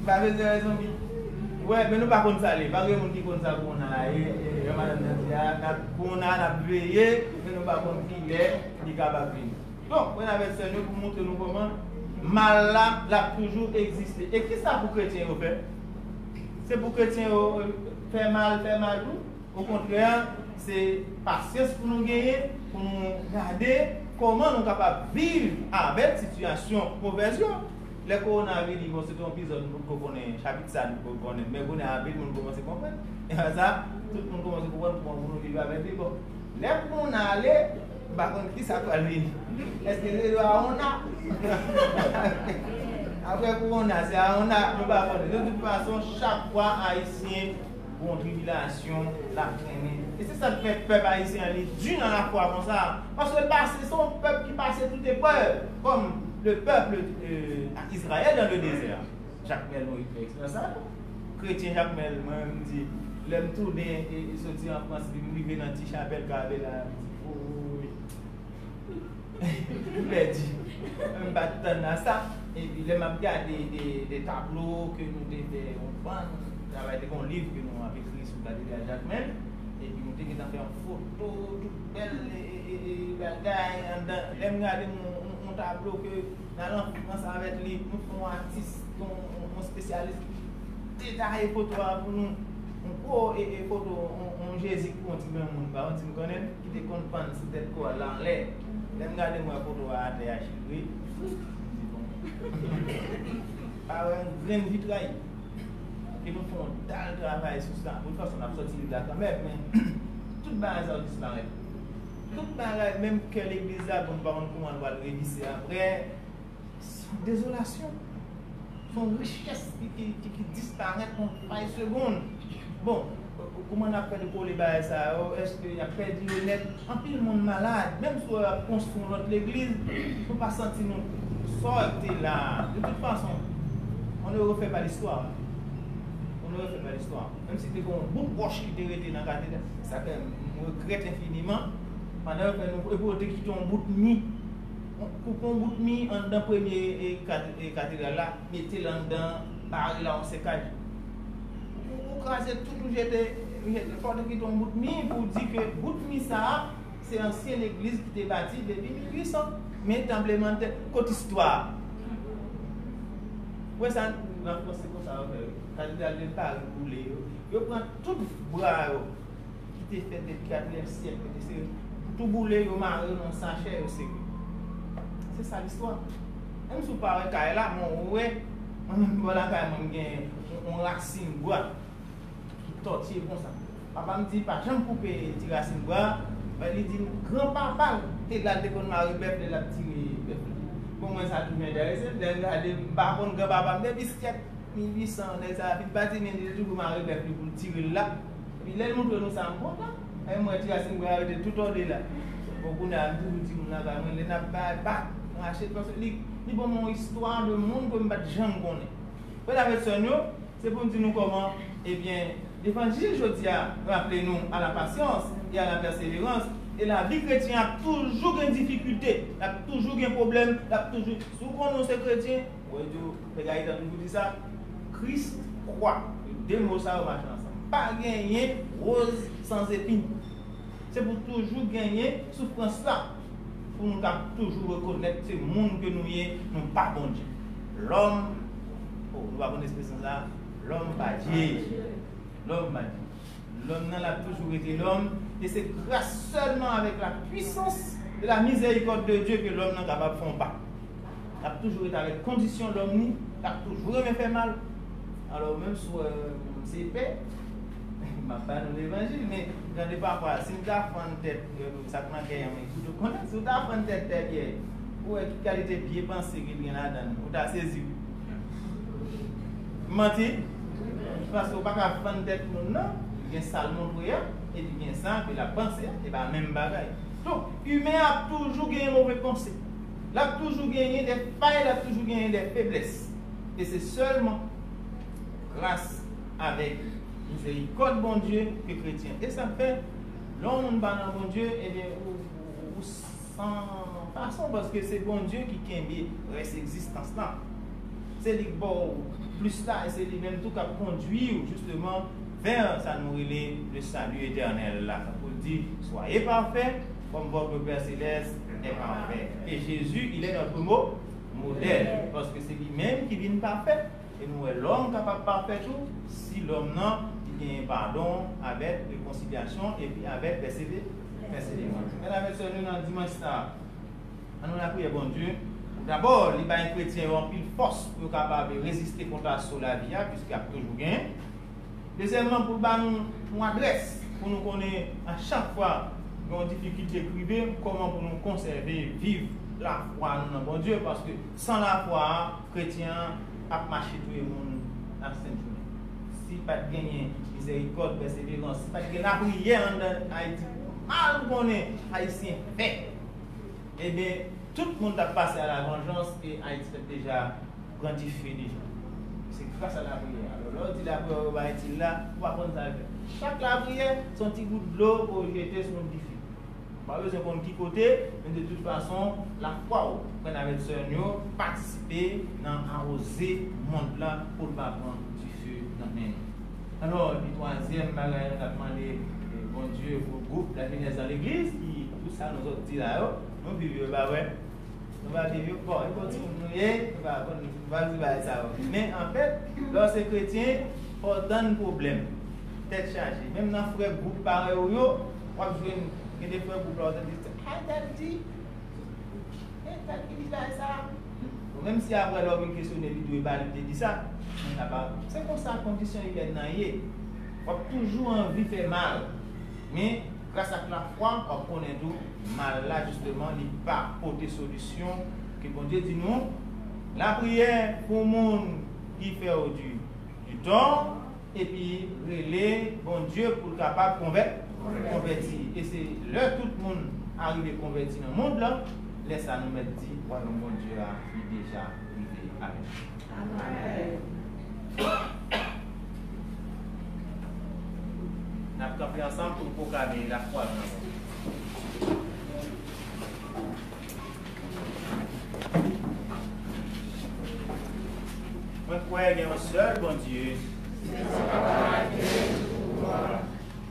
M pa bezwen wè zonbi. Wè, men nou pa konn sa l ye. Pa gen moun ki konn sa kowona a ye. E, jan madanm nan di a, n ap, kowona a, n ap veye, men nou pa konn kilè li kapab vini. Donk, frè n avè sè nou, pou montre nou kòman mal la, l ap toujou egziste. E kisa pou kretyen yo fè? Se pou kretyen yo, e, fè mal, fè mal tou? Okontrè, se pasyans pou nou genyen, pou nou gade kòman nou kapab viv avèk sitiyasyon movèz yo. Lè kowona vini, bon, se te yon epizòd nou potko konnen, chapit sa nou potko konnen, men kounye a anpil moun kòmanse konprann. E sa, tout moun kòmanse konprann kòman pou nou viv avèk li. Bon, lè kowona ale, m pa konn kisa k pral vini. Èske se dwa wona? Apre kowona, se a wona, nou pa konnen. De tout fason, chak fwa Ayisyen gon tribilasyon, l ap trennen. E se sa k fè pèp ayisyen an, li di nan lafwa konsa. Paske l pase, se yon pèp ki pase tout eprèv, comme le peuple, euh, Israël dans le désert. Jakmèl, nou fè eksperyans sa tou. Kretyen Jakmèl, mwen menm, m di, lè m tounen e, e soti an Frans, epi m rive nan ti chapèl Kave la, m di, "Woy, m pèdi." M pa t tann a sa. Epi lè m ap gade de, de tablo ke nou te fè, yon bann travay, te gen yon liv ke nou ap ekri sou katedral Jakmèl, epi nou te gentan fè yon foto tout bèl, e, e, e, e bagay anndan. Lè m gade yon, yon, yon tablo ke n al an Frans avèk li, nou fè yon atis, yon, yon, yon espesyalis detaye foto a pou nou. Yon gwo e, e foto yon, yon Jezi ki pran yon ti granmoun, pa yon ti m konnen, ki te konn pann sou tèt kò a la anlè. Lè m gade m wè foto a atè a chire, m di, "Bon, pa wè yon grenn vitray." Ke nou fè yon dal travay sou sa. Bon, de tout fason, n ap sòti liv la kanmenm, men tout bagay sa yo disparèt. Tout bagay, menm kè legliz la, bon, nou pa konn kouman l pral revise apre. Se yon dezolasyon. Se yon richès ki, ki, ki, ki disparèt nan fay segonn. Bon, kouman n ap fè dekole bagay sa yo? Èske y ap pèdi yo nèt? Anpil moun malad. Menm si w ap konstwi yon lòt legliz, nou pa santi nou sòlte la. De tout fason, on ne refait pas l'histoire. On ne refait pas l'histoire. Menm si te gen yon bout wòch ki te rete nan katedral, sa fè m regrèt enfiniman. Pandan yo fè nou, epi yo te kite yon bout mi, koupe yon bout mi anndan premye, e, kate-, e, katedral la, mete l anndan, bare l a yon sekaj. Ou, ou kraze tout, ou jete, ou jete, fò w te kite yon bout mi pou w di ke bout mi sa a, se ansyen legliz ki te bati depi mil uit san. Men tranblemanntè, kot istwa a? Ou wè sa, nan Frans, se konsa yo fè, wi. Katedral de Pari boule yo. Yo pran tout bwa yo ki te fèt depi katriyèm syèk, yo te sere, tou boule, yo mare yo nan sachè, yo sere. Se sa listwa. Menm si w pa wè kay la, men w wè, mwen menm bò lakay mwen, m gen yon, yon rasin bwa ki tòtye konsa. Papa m di, "Pa janm koupe ti rasin bwa." Men li di m, granpapa l te la, l te konn mare bèf, lè l ap tire bèf la. Bon, mwen, sa toujou enterese m. Lè m gade, m pa konn granpapa m depi syèk mil uit san, nèg sa a fin pati, men li te toujou mare bèf li pou l tire l la. Epi lè l montre nou sa, m kontan. E mwen, ti rasin bwa a rete tout ode la. Bon, kounye a, m toujou di moun lakay mwen, lè n ap bay, bat, rache, paske li, li ban m yon istwa de moun ke m pa t janm konnen. Frè n avèk sè n yo, se pou n di nou kòman, ebyen, levanjil jodi a raple nou à la patience et à la persévérance, e lavi kretyen ap toujou gen difikilte, l ap toujou gen pwoblèm, l ap toujou, si w konnen w se kretyen, ou wè yo, nèg Ayiti an toujou di sa, Christ croix. De mo sa yo mache ansanm. Pa genyen rose sans épines. Se pou toujou genyen soufrans la, pou nou kab toujou rekonèt se moun ke nou ye, nou pa Bondye. Lòm, oh, nou pa konn ekspresyon sa, lòm pa Dye. Lòm, m a di. Lòm nan, l ap toujou rete lòm, e se gras sèlman avèk la pwisans de la mizèrikòd de Dye ke lòm nan kapab fè yon pa. L ap toujou rete avèk kondisyon lòm ni, l ap toujou renmen fè mal. Alò, menm si w wè m se pè, m ap ba nou levanjil, men gade pafwa, si m ta fann tèt, euh, sa k nan kè an, men ki tou konnen, si w ta fann tèt tè Pyè, ou wè ki kalite vye panse ki gen ladan l, ou ta sezi wi. M manti? Paske ou pa ka fann tèt moun nan, li gen sa l montre a, epi gen sa ke l ap panse a, e pa menm bagay. Donk, imen an ap toujou genyen move panse. L ap toujou genyen de fay, l ap toujou genyen de feblès. E se sèlman gras avèk mizèrikòd Bondye ke kretyen. E sa k fè, lè yon moun pa nan Bondye, ebyen, ou, ou, ou san fason, paske se Bondye ki kenbe rès egzistans lan. Se li k ba w plis la, e se li menm tou k ap kondui w, jisteman, vè sa nou rele le salut éternel la. Tankou l di, soyez parfaits, comme votre Père céleste est parfait. Et Jésus, il est notre mo-, modèle, paske se li menm ki vin pafè. E nou wè lòm kapab pafè tou si lòm nan li genyen padon avèk rekonsilyasyon epi avèk pèseve-, pèseverans. Medam e sè nou, nan dimanch sa a, ann nou lapriyè Bondye. Dabò, li bay kretyen yo anpil fòs pou yo kapab reziste kont aso lavi a, piske ap toujou genyen. Dezyèmman, pou l ba nou yon adrès, pou nou konnen a chak fwa gen yon difikilte k rive, kòman pou nou konsève, viv lafwa nou nan Bondye, paske san lafwa a, kretyen an ap mache touye moun nan sent jounen. Si pa t genyen mizèrikòd, pèseverans, si pa t gen lapriyè anndan Ayiti, pou mal konnen Ayisyen fè, ebyen, tout moun t ap pase a la vanjans e Ayiti t ap deja pran dife deja. Se gras a lapriyè. Alò, lè w di lapriyè yo bay Ayiti la, ou pa konn sa l fè. Chak lapriyè, se yon ti gout dlo ke w jete sou yon dife. Ou pa bezwen konn ki kote, men de tout fason, lafwa w, frè n avèk sè n yo, patisipe nan awoze mond la pou l pa pran dife nan men nou. Alò, epi twazyèm bagay, nou t ap mande, eh, Bondye pou gwoup lajenès nan legliz, ki tout sa nou sot di la yo, nou viv yo, e pa vre? Nou pa viv yo. Bon, e bon timoun nou ye, nou pa, nou pa di bagay sa yo. Men, anfèt, lè w se kretyen, fò w tann pwoblèm. Tèt chaje. Menm nan frè gwoup parèy ou yo, w ap jwenn, gen de frè gwoup la, w tande, "Ay, tèl di, e tèl ki di bagay sa a." Bon, menm si apre lè w vin kesyone li tou, e pa li ki te di sa, men sa pa, se konsa kondisyon imèn nan ye. W ap toujou anvi fè mal. Men, gras ak lafwa, w ap konnen tou, mal la, jisteman, li pa pote solisyon ke Bondye di nou. Lapriyè pou moun ki fè w di, di tò, epi rele Bondye pou l kapab konvè-, konvèti. E se lè tout moun arive konvèti nan mond lan, lè sa nou mèt di, Wayòm Bondye a, li deja rive. Amèn. N ap kanpe ansanm pou n pwoklame lafwa nou nan Bondye. Mwen kwè gen yon sèl Bondye.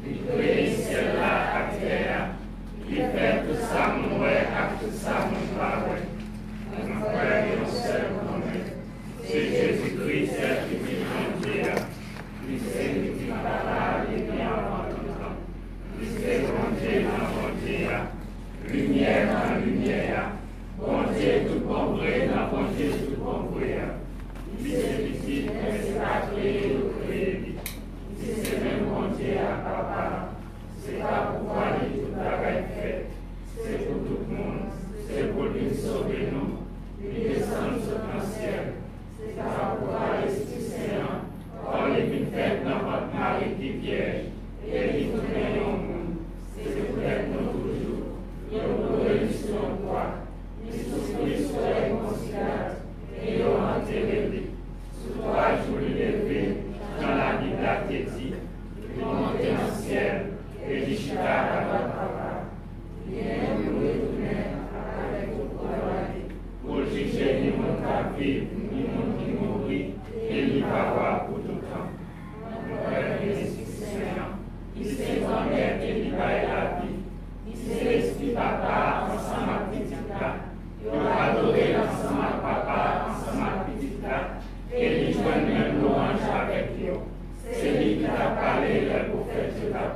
Li kreye syèl la ak tè a. Li fè tout sa moun wè ak tout sa moun pa wè. Mwen kwè gen yon sèl Bondye. Se Jezi Kris, sèl Pitit Bondye a. Li se Pitit Papa a depi anvan tout tan. Li se Bondye nan Bondye a. Limyè nan limyè a. Bondye tout bon vre nan Bondye tout bon vre a. Li se Pitit, men se pa kreye yo kreye li. Li se menm Bondye a, Papa a. Se pa pouvwa li tout bagay fèt. Se pou tout moun. Se pou l vin sove nou. Li desann sot nan syèl. Se pa pouvwa Lespri Sen an, kò li vin fèt nan vant Mari ki vyèj, e li tounen yon moun. Se poutèt nou toujou, yo boure li sou yon kwa. Li soufri sou lèy Pons Pilat, e yo antere li. Sou twa jou li leve, jan Labib la te di. Li monte nan syèl, e li chita adwat Papa.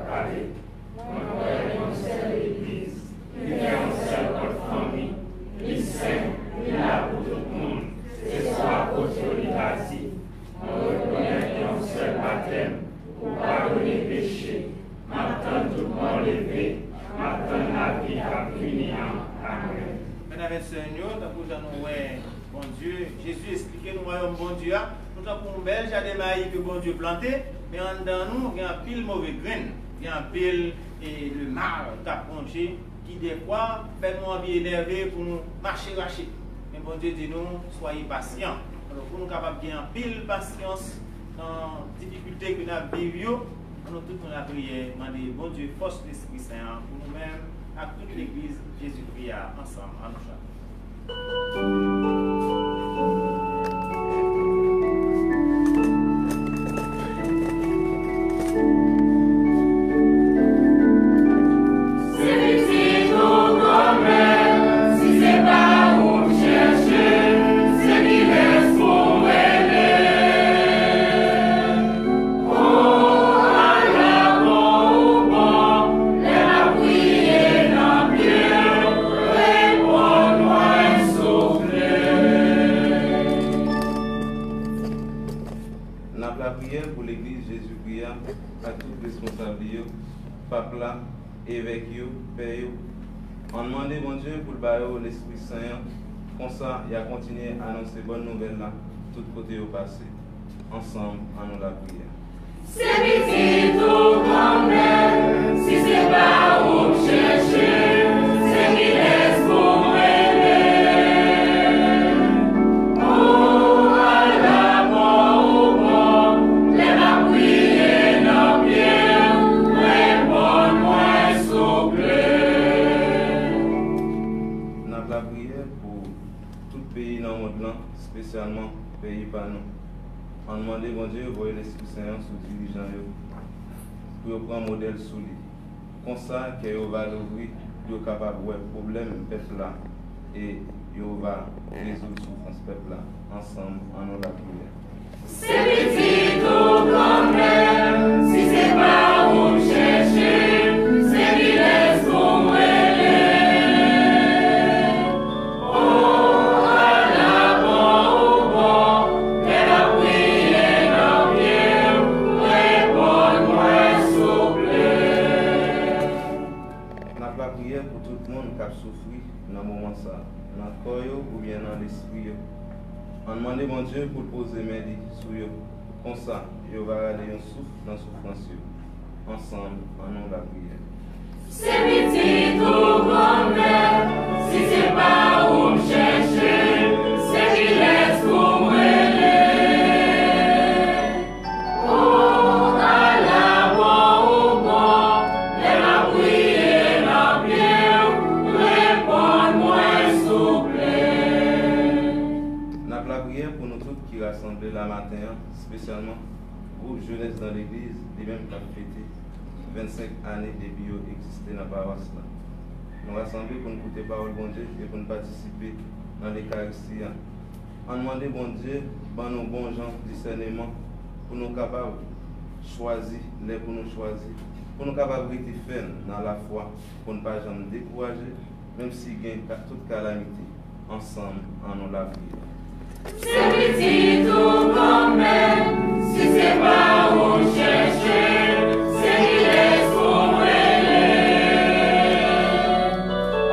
Gade, mwen kwè nan yon sèl legliz, li gen yon sèl pòt fanmi, li sen, li la pou tout moun, se swa kote w li pati. Mwen rekonèt yon sèl batèm pou padone peche. M ap tann tout mò leve, m ap tann lavi k ap vini an. Amèn. Frè avèk sè m yo, tankou jan nou wè Bondye, Jezi esplike nou wayòm Bondye a, nou tankou yon bèl jaden mayi ke Bondye plante, men anndan nou gen anpil move grenn, gen anpil, e, lemar k ap wonje, ki dèfwa fè nou anvi enève pou nou mache rache. Men Bondye di nou, soyez patient. Alò, pou nou kapab gen anpil pasyans nan difikilte ke n ap viv yo, ann nou tout nou lapriyè, mande Bondye fòs Lespri Sen an pou nou menm ak tout legliz Jezikri a ansanm. Ann nou chante. Se pitit ou granmèt, si se pa ou m chèche, se kilès pou m rele? Ou al la bon ou bon, lè m ap priye nan pye w, reponn mwen souple. N ap lapriyè pou legliz Jezikri a ak tout responsab li yo, pap la, evèk yo, pè yo. Ann mande Bondye pou l ba yo Lespri Sen an, konsa y a kontinye anonse bòn nouvèl la tout kote yo pase. Ansanm, ann nou lapriyè. Se pitit ou granmèt, si se pa ou m chèche, se kilès pou m rele? Ou al la bon ou bon, lè m ap priye nan pye w, reponn mwen souple. N ap lapriyè pou tout peyi nan mond lan, espesyalman peyi pa nou. Ann mande Bondye voye Lespri Sen an sou dirijan yo, pou yo pran modèl sou li. Konsa, kè yo va louvri, pou yo kapab wè pwoblèm pèp la, e yo va rezoud soufrans pèp la. Ansanm, ann nou lapriyè. Se pitit ou granmèt, si se pa ou m chèche, se kilès pou m rele? Ou al la bon ou bon, lè m ap priye nan pye w, reponn mwen souple. N ap lapriyè pou tout moun k ap soufri nan moman sa a, nan kò yo oubyen nan lespri yo. Ann mande Bondye pou l poze men li sou yo. Konsa, yo va rale yon souf nan soufrans yo. Ansanm, ann nou lapriyè. Se pitit ou granmèt, si se pa ou m chèche, se kilès pou m rele? Ou al la bon ou bon, lè m ap priye nan pye w, reponn mwen souple. N ap lapriyè pou nou tout ki rasanble la maten an, espesyalman gwoup Jeunesse dans l'Église, li menm k ap fete vennsenk ane depi yo egziste nan pawas la. Nou rasanble pou n koute pawòl Bondye e pou n patisipe nan Lekaristi a. Ann mande Bondye ban nou bon jan disèneman pou nou kapab chwazi lè pou nou chwazi, pou nou kapab rete fèm nan lafwa, pou n pa janm dekouraje, menm si gen ka-, tout kalamite. Ansanm, ann nou lapriyè. Se pitit ou granmèt, si se pa ou m chèche, se kilès pou m rele?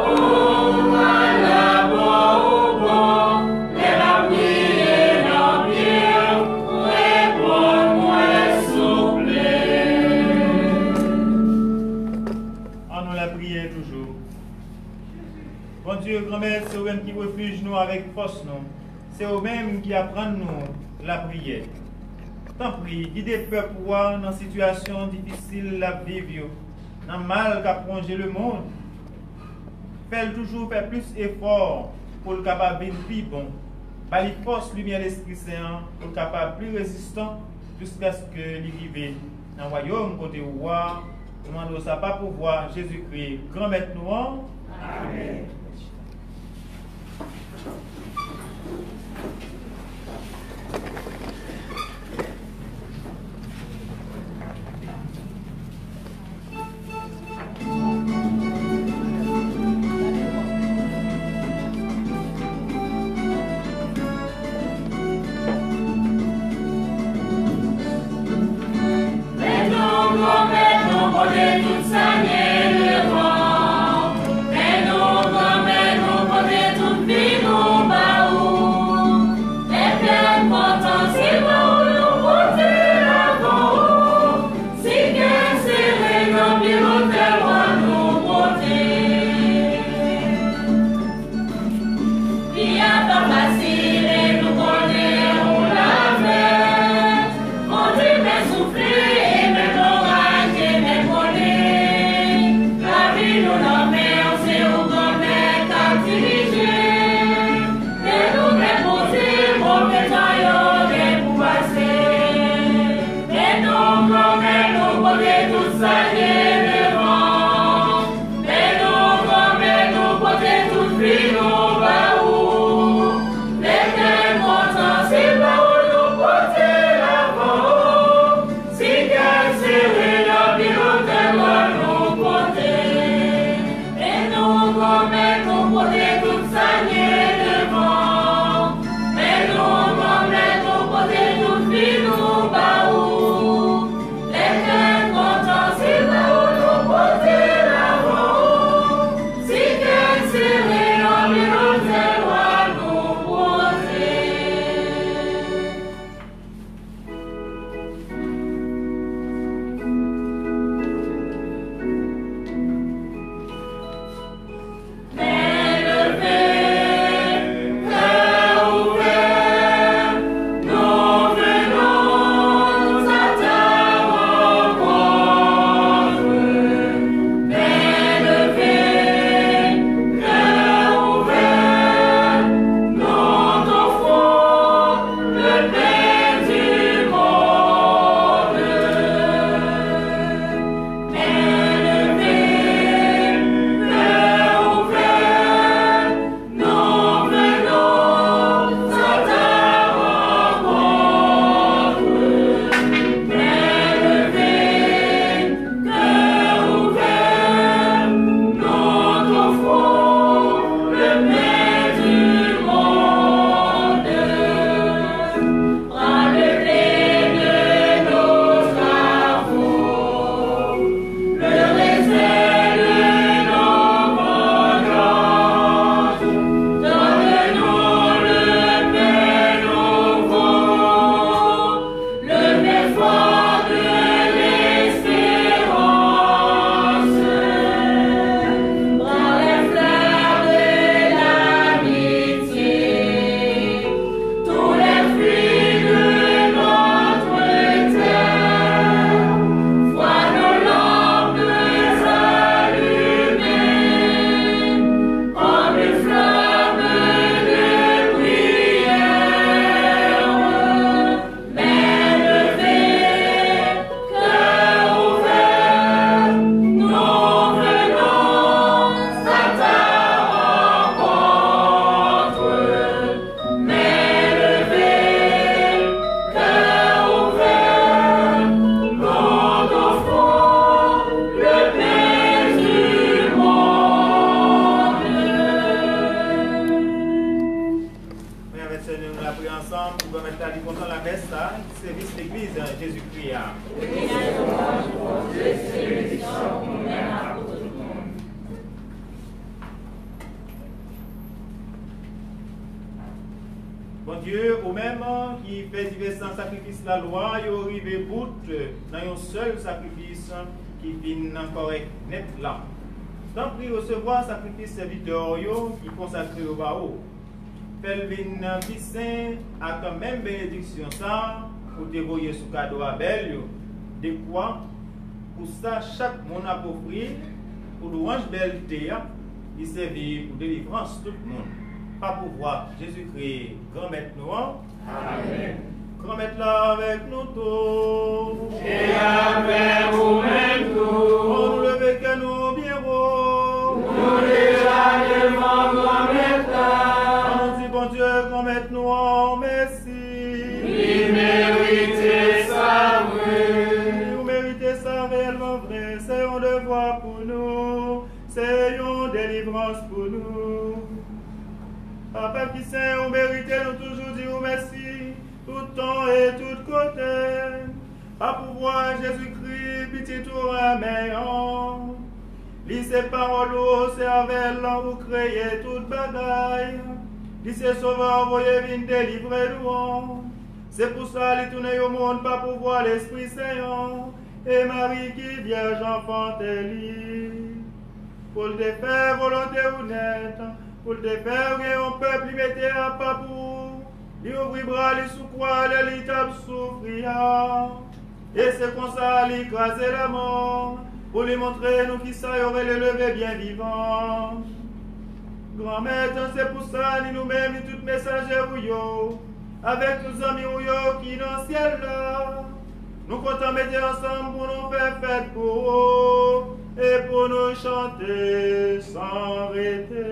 Ou al la bon ou bon, lè m ap priye nan pye w, reponn mwen souple. Ann nou lapriyè toujou. Bondye, Granmèt, se ou menm ki refij nou avèk fòs nou. Se ou menm ki aprann nou lapriyè. Tanpri, gide pèp ou a nan sitiyasyon difisil l ap viv yo, nan mal k ap wonje lemonn. Fè l toujou fè plis efò pou l kapab vin pi bon. Ba li fòs limyè Lespri Sen an pou l kapab pli rezistan jiskaske li rive nan wayòm kote ou a. Nou mande w sa pa pouvwa Jezikri, Granmèt nou an. Amèn. Tout sa gen devan. Men nou, Granmèt, nou pote tout vi nou ba ou. Lè kè n kontan, se ba ou nou pote lavan ou. Si kè n sere, nan pye lotèl ou a nou pote. Vi a pa fasil e nou konnen ou lamèt. Konduit men soufle e menm loraj e menm konnen. Lavi nou nan men w, se ou Granmèt k ap dirije. E nou men poze move tan yo gen pou pase. Men nou, Granmèt, nou pote tout sa gen devan. Men nou, Granmèt, nou pote tout vi nou ba ou. Lè kè n kontan, se ba ou nou pote lavan ou. Si kè n sere, nan pye lotèl ou a nou pote. Men nou, Granmèt, nou pote tout sa gen devan. Men nou, Granmèt, nou pote tout vi nou ba ou. Lè kè n kontan, se ba ou nou pote lavan ou. Si kè n sere, nan pye lotèl ou a nou pote. Men leve, kè ouvè, nou vle nou sa ta rankontre. Men leve, kè ouvè, nou t ofri w le pen du monde. Men leve, kè ouvè, nou vle nou sa ta rankontre. Men leve, kè ouvè, nou t ofri w le pen du monde. Prends le blé de nos travaux, le raisin de nos vendanges. Donne-nous le pain nouveau, le pain fort de l'espérance. Prends les fleurs de l'amitié, tous les fruits de notre terre, vois nos lampes allumées comme une flamme de prière. Men leve, kè ouvè, nou vle nou sa ta rankontre. Men leve, kè ouvè, nou t ofri w le pen du monde. Men avèk sè nou, nou la priye ansanm pou pèmèt la li kontan lamès sa, sèvis legliz Jezikri a. Bondye, ou menm ki fè divès sakrifis lalwa yo rive bout nan yon sèl sakrifis ki fin kòrèk nèt la. Tanpri, resevwa sakrifis sèvitè w yo ki konsakre yo ba ou. Fè l vin pi sen ak menm benediksyon sa a ou te voye sou kado Abèl yo, dekwa pou sa chak moun ap ofri pou lwanj bèlte a, li sèvi pou delivrans tout moun. Pa pouvwa Jezikri, Granmèt nou an. Amèn. Granmèt la avèk nou tou. E avèk ou menm tou. Ann nou leve kè nou byen wo. Nou deja devan Granmèt la. Ann nou di Bondye, Granmèt nou an, mèsi. Li merite sa vre. Wi, ou merite sa reyèlman vre. Se yon devwa pou nou. Se yon delivrans pou nou. Papa ki sen, ou merite nou toujou di ou mèsi. Tout tan e tout kote. Pa pouvwa Jezikri, Pitit ou renmen an. Li se pawòl ou, o sèvèl ou kreye tout bagay. Li se Sovè ou voye vin delivre nou an. Se pou sa li tounen yon moun pa pouvwa Lespri Sen an. E Mari ki vyèj anfante li. Pou l te fè volonte ou nèt, pou l te fè ou gen yon pèp li mete apa pou ou. Li ouvri bra li sou kwa lè li t ap soufri a. E se konsa li kraze lanmò, pou li montre nou kisa yo rele leve byen vivan. Granmèt, se pou sa ni nou menm, ni tout mesaje ou yo, avèk tout zanmi ou yo ki nan syèl la, nou kontan mete ansanm pou nou fè fèt pou ou e pou nou chante san rete.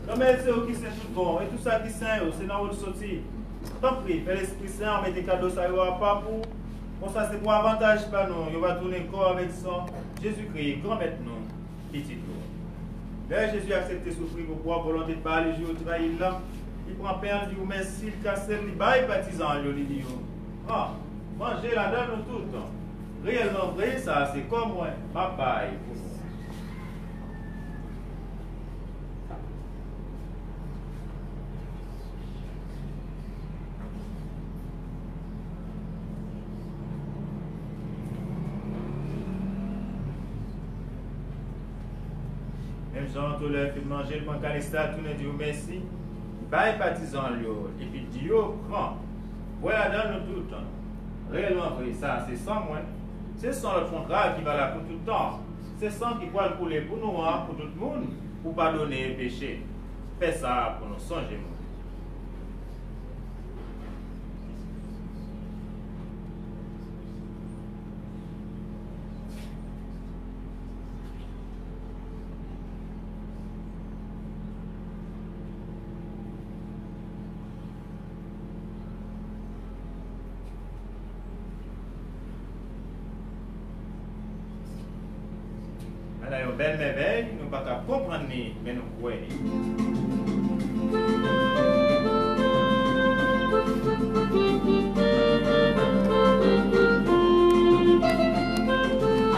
Granmèt, se ou ki sen tout bon, e tout sa ki sen yo, se nan ou l soti. Tanpri, fè Lespri Sen an mete kado sa yo apa pou ou. Konsa, se pou avantaj pa nou, yo va tounen kò avèk san Jezikri, Granmèt nou, Pitit ou. Lè Jezi aksepte soufri pou pwòp volonte pa li, jou yo trayi l la, li pran pen an, li di yo mèsi, li kase l, li bay patizan l yo, li di yo, pran, manje ladan l nou tout. Reyèlman vre, sa a se kò mwen, m ap bay pou nou. Menm jan tou, lè l fin manje, l pran kalis la, tounen di yo mèsi, bay patizan l yo, epi di yo, pran, bwè ladan l nou tout. Reyèlman vre, sa a se san mwen, se san lòt kontra ki valab pou tout tan. Se san ki pral koule pou nou an, pou tout moun, pou padone peche. Fè sa pou nou sonje mwen. Ala yon bèl mèvèy, nou pa ka konprann li, men nou kwè li.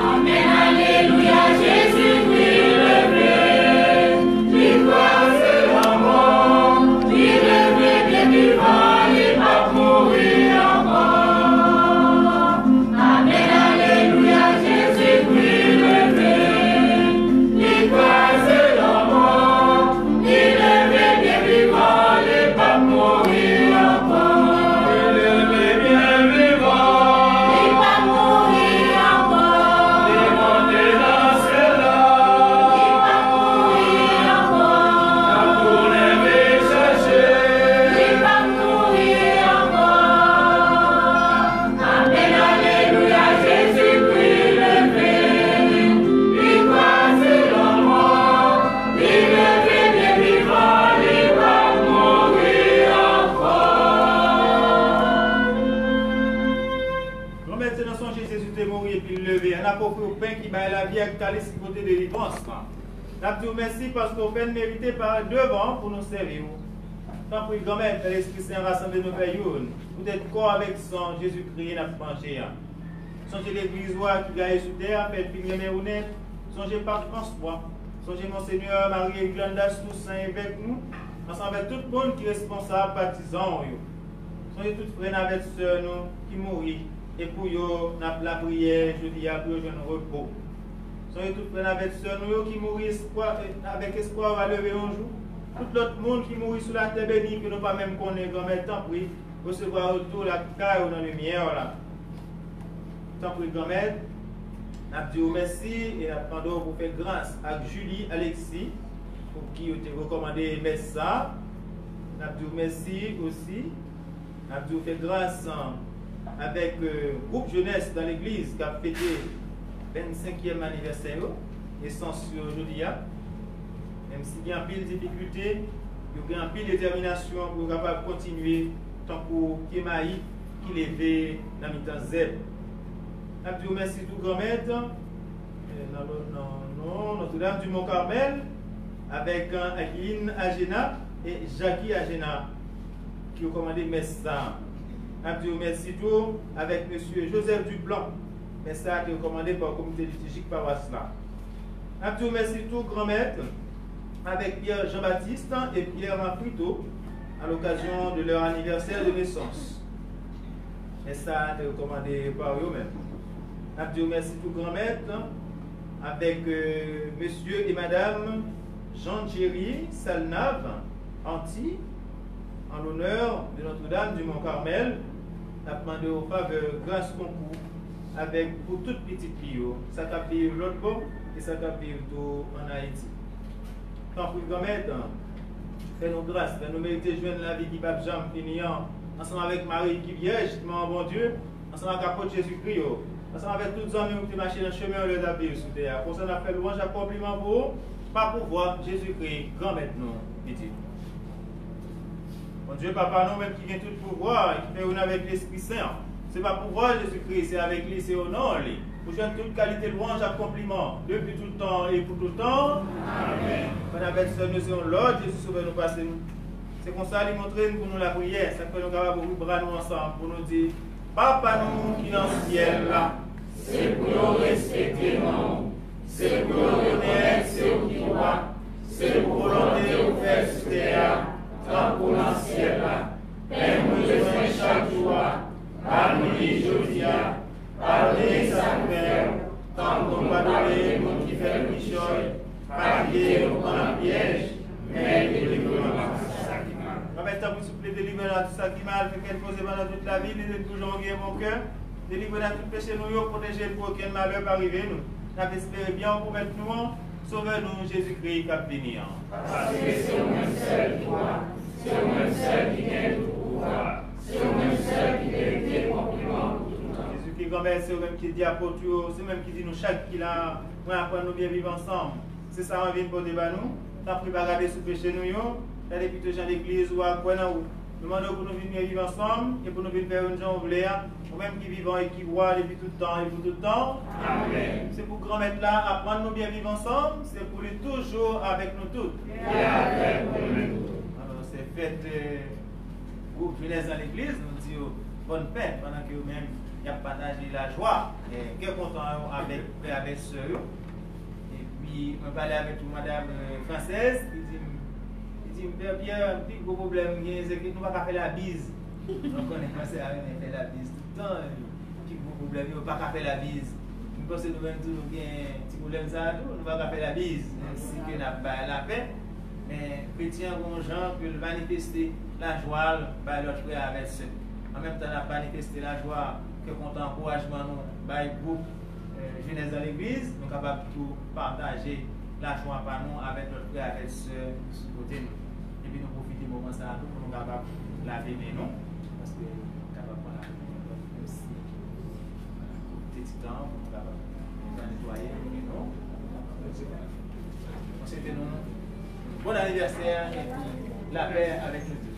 Amèn, alelouya, Jezikri leve, li kraze lanmò, li leve byen vivan, li p ap mouri ankò. Amèn, alelouya, Jezikri leve, li kraze lanmò, li leve byen vivan, Se nan sonje Jezi te mouri epi l leve a, n ap ofri w pen ki bay lavi ak kalis ki pote delivrans lan. N ap di w mèsi paske w fè n merite parèt devan w pou nou sèvi w. Tanpri, Granmèt, fè Lespri Sen rasanble nou fè youn, poutèt kò avèk san Jezikri n ap manje a. Sonje legliz ou a ki gaye sou tè a, fè l vin renmen ou nèt. Sonje Pap Franswa. Sonje Monsenyè Marie Grandas Toussaint, evèk nou, ansanm avèk tout moun ki responsab patizan w yo. Sonje tout frè n avèk sè nou ki mouri, e pou yo n ap lapriyè jodi a pou yo jwenn repo. Sonje tout frè n avèk sè nou yo ki mouri espwa, avèk espwa yo va leve yon jou. Tout lòt moun ki mouri sou latè beni ke nou pa menm konnen, Granmèt, tanpri, resevwa yo tou lakay ou nan limyè w la. Tanpri, Granmèt, n ap di w mèsi e n ap mande w pou fè gras ak Julie Alexis, pou ki yo te rekòmande mès sa a. N ap di w mèsi osi. N ap di w fè gras, an, avèk, euh, gwoup jenès nan legliz k ap fete vennsenkyèm anivèsè yo, nesans yo jodi a. Menm si gen anpil difikilte, yo gen anpil detèminasyon pou yo kapab kontinye tankou pye mayi ki leve nan mitan zèb. N ap di w mèsi tou, Granmèt, eh, nan non, nan non Notre-Dame du Mont Carmel, avèk, eh, Aguiline Agena e Jackie Agena, ki rekòmande mès sa a. N ap di w mèsi tou avèk mesye Joseph Duplan. Mès sa a te rekòmande pa komite litijik pawas la. N ap di w mèsi tou, Granmèt, avèk Pierre Jean-Baptiste e Pierre Frito, à l'occasion de leur anniversaire de naissance. Mès sa a te rekòmande pa yo menm. N ap di w mèsi tou, Granmèt, avèk, euh, mesye e madam Jean Thierry Salnave Anti, en l'honneur de Notre-Dame du Mont Carmel. N ap mande w favè, gras, konkou avèk pou tout pitit li yo, sa k ap viv lòt bò e sa k ap viv tou ann Ayiti. Tanpri, Granmèt, fè nou gras, fè nou merite jwenn lavi ki p ap janm fini an, ansanm avèk Mari ki vyèj, ki manman Bondye, ansanm ak apot Jezikri yo, ansanm avèk tout zanmi w ki te mache nan chemen yo lè yo t ap viv sou tè a. Konsa, n ap fè lwanj ak konpliman pou ou, pa pouvwa Jezikri, Granmèt nou, pitit nou. Bondye, Papa nou, menm ki gen tout pouvwa, ki fè youn avèk Lespri Sen an. Se pa pouvwa Jezikri, se avèk li, se o non li. Pou jwenn tout kalite lwanj ak konpliman, depi tout tan e pou tout tan. Amèn. Frè n avèk sè nou, se yon lòd Jezi Sovè nou pase nou. Se konsa li montre n pou nou lapriyè, sa k fè nou kapab ouvri bra nou ansanm pou nou di, Papa nou ki nan syèl la. Se pou yo respekte non w. Se pou yo rekonèt se ou ki wa. Se pou volonte w fèt sou tè a, tankou nan syèl la. Pen nou bezwen chak jou a, ba nou li jodi a. Padone sa nou fè w, tankou nou padone moun ki fè nou kichòy. Pa kite nou pran nan pyèj, men delivre nou ansanm ak sa ki mal. Granmèt, tanpri, souple, delivre nou ak sa ki mal, fè kè n poze pandan tout lavi n, ede n pou jan w gen bon kè. Delivre n ak tout peche nou yo, pwoteje n pou okenn malè pa rive nou. N ap espere byen w pwomèt nou an, Sovè nou, Jezikri k ap vini an. Paske se ou menm sèl ki wa, se ou menm sèl ki gen tout pouvwa, se ou menm sèl ki merite konpliman pou tout tan. Jezikri, Granmèt, se ou menm ki di apot yo, se ou menm ki di nou chak ki la, mwen aprann nou byen viv ansanm. Se sa mwen vin pote ba nou. Tanpri, pa gade sou peche nou yo. Gade pito jan legliz ou a kwè nan ou. Nou mande w pou nou vin byen viv ansanm e pou nou vin fè youn jan w vle a. Ou menm ki vivan e ki wa depi tout tan e pou tout tan. Amèn. Se pou Granmèt la aprann nou byen viv ansanm, se pou li toujou avèk nou tout. E avèk ou menm tou. Alò, se fèt, eh, gwoup jenès nan legliz, nou di yo bòn fèt, pandan ke yo menm y ap pataje lajwa, eh, kè kontan yo avèk frè avèk sè yo. Epi, mwen pale avèk yon madanm, eh, fransèz, li di m, li di m, Pè Pyè, pi gwo pwoblèm m genyen, se ke nou pa ka fè labiz. Nou konnen fransè a renmen fè labiz tout tan, eh, pi gwo pwoblèm yo, pa ka fè labiz. M panse nou menm tou, nou gen ti pwoblèm sa a tou, nou pa ka fè labiz, menm si ke n ap bay lapè. Men, kretyen an gen yon jan ke l manifeste lajwa l bay lòt frè avèk sè. An menm tan, n ap manifeste lajwa, kè kontan, ankourajman nou bay gwoup, eh, jenès nan legliz, nou kapab tou pataje lajwa pa nou avèk lòt frè avèk sè sou kote nou. Epi nou pwofite moman sa a tou pou nou kapab lave men nou, paske nou kapab pran lave men nou, menm si, eh, te ti tan pou nou kapab netwaye men nou. Mwen swete nou bon anivèsè epi lapè avèk nou tout.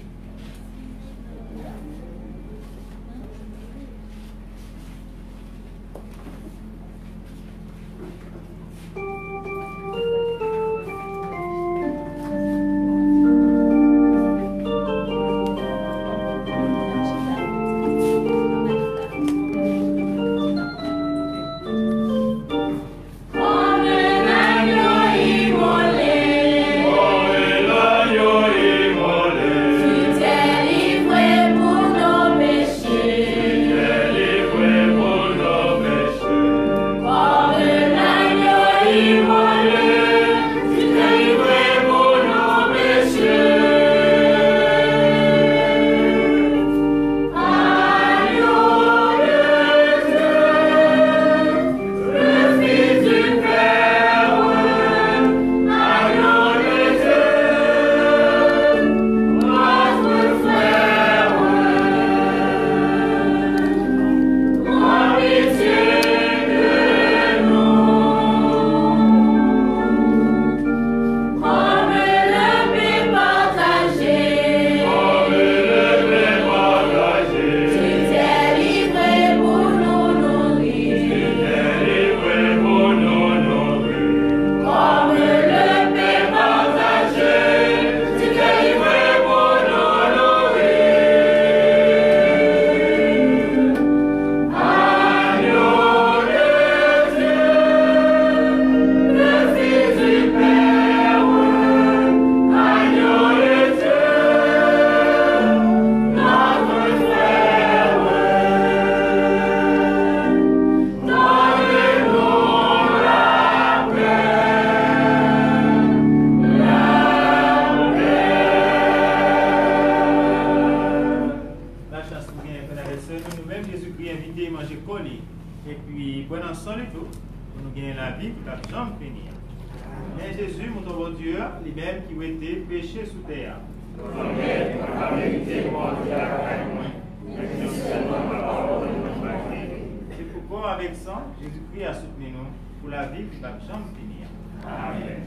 epi bwè nan san li tou, pou nou genyen lavi ki p ap janm fini an. Men Jezi, Mouton Bondye a, li menm ki wete peche sou tè a. Se pou kò avèk san Jezikri a soutni nou pou lavi ki p ap janm fini an. Amèn.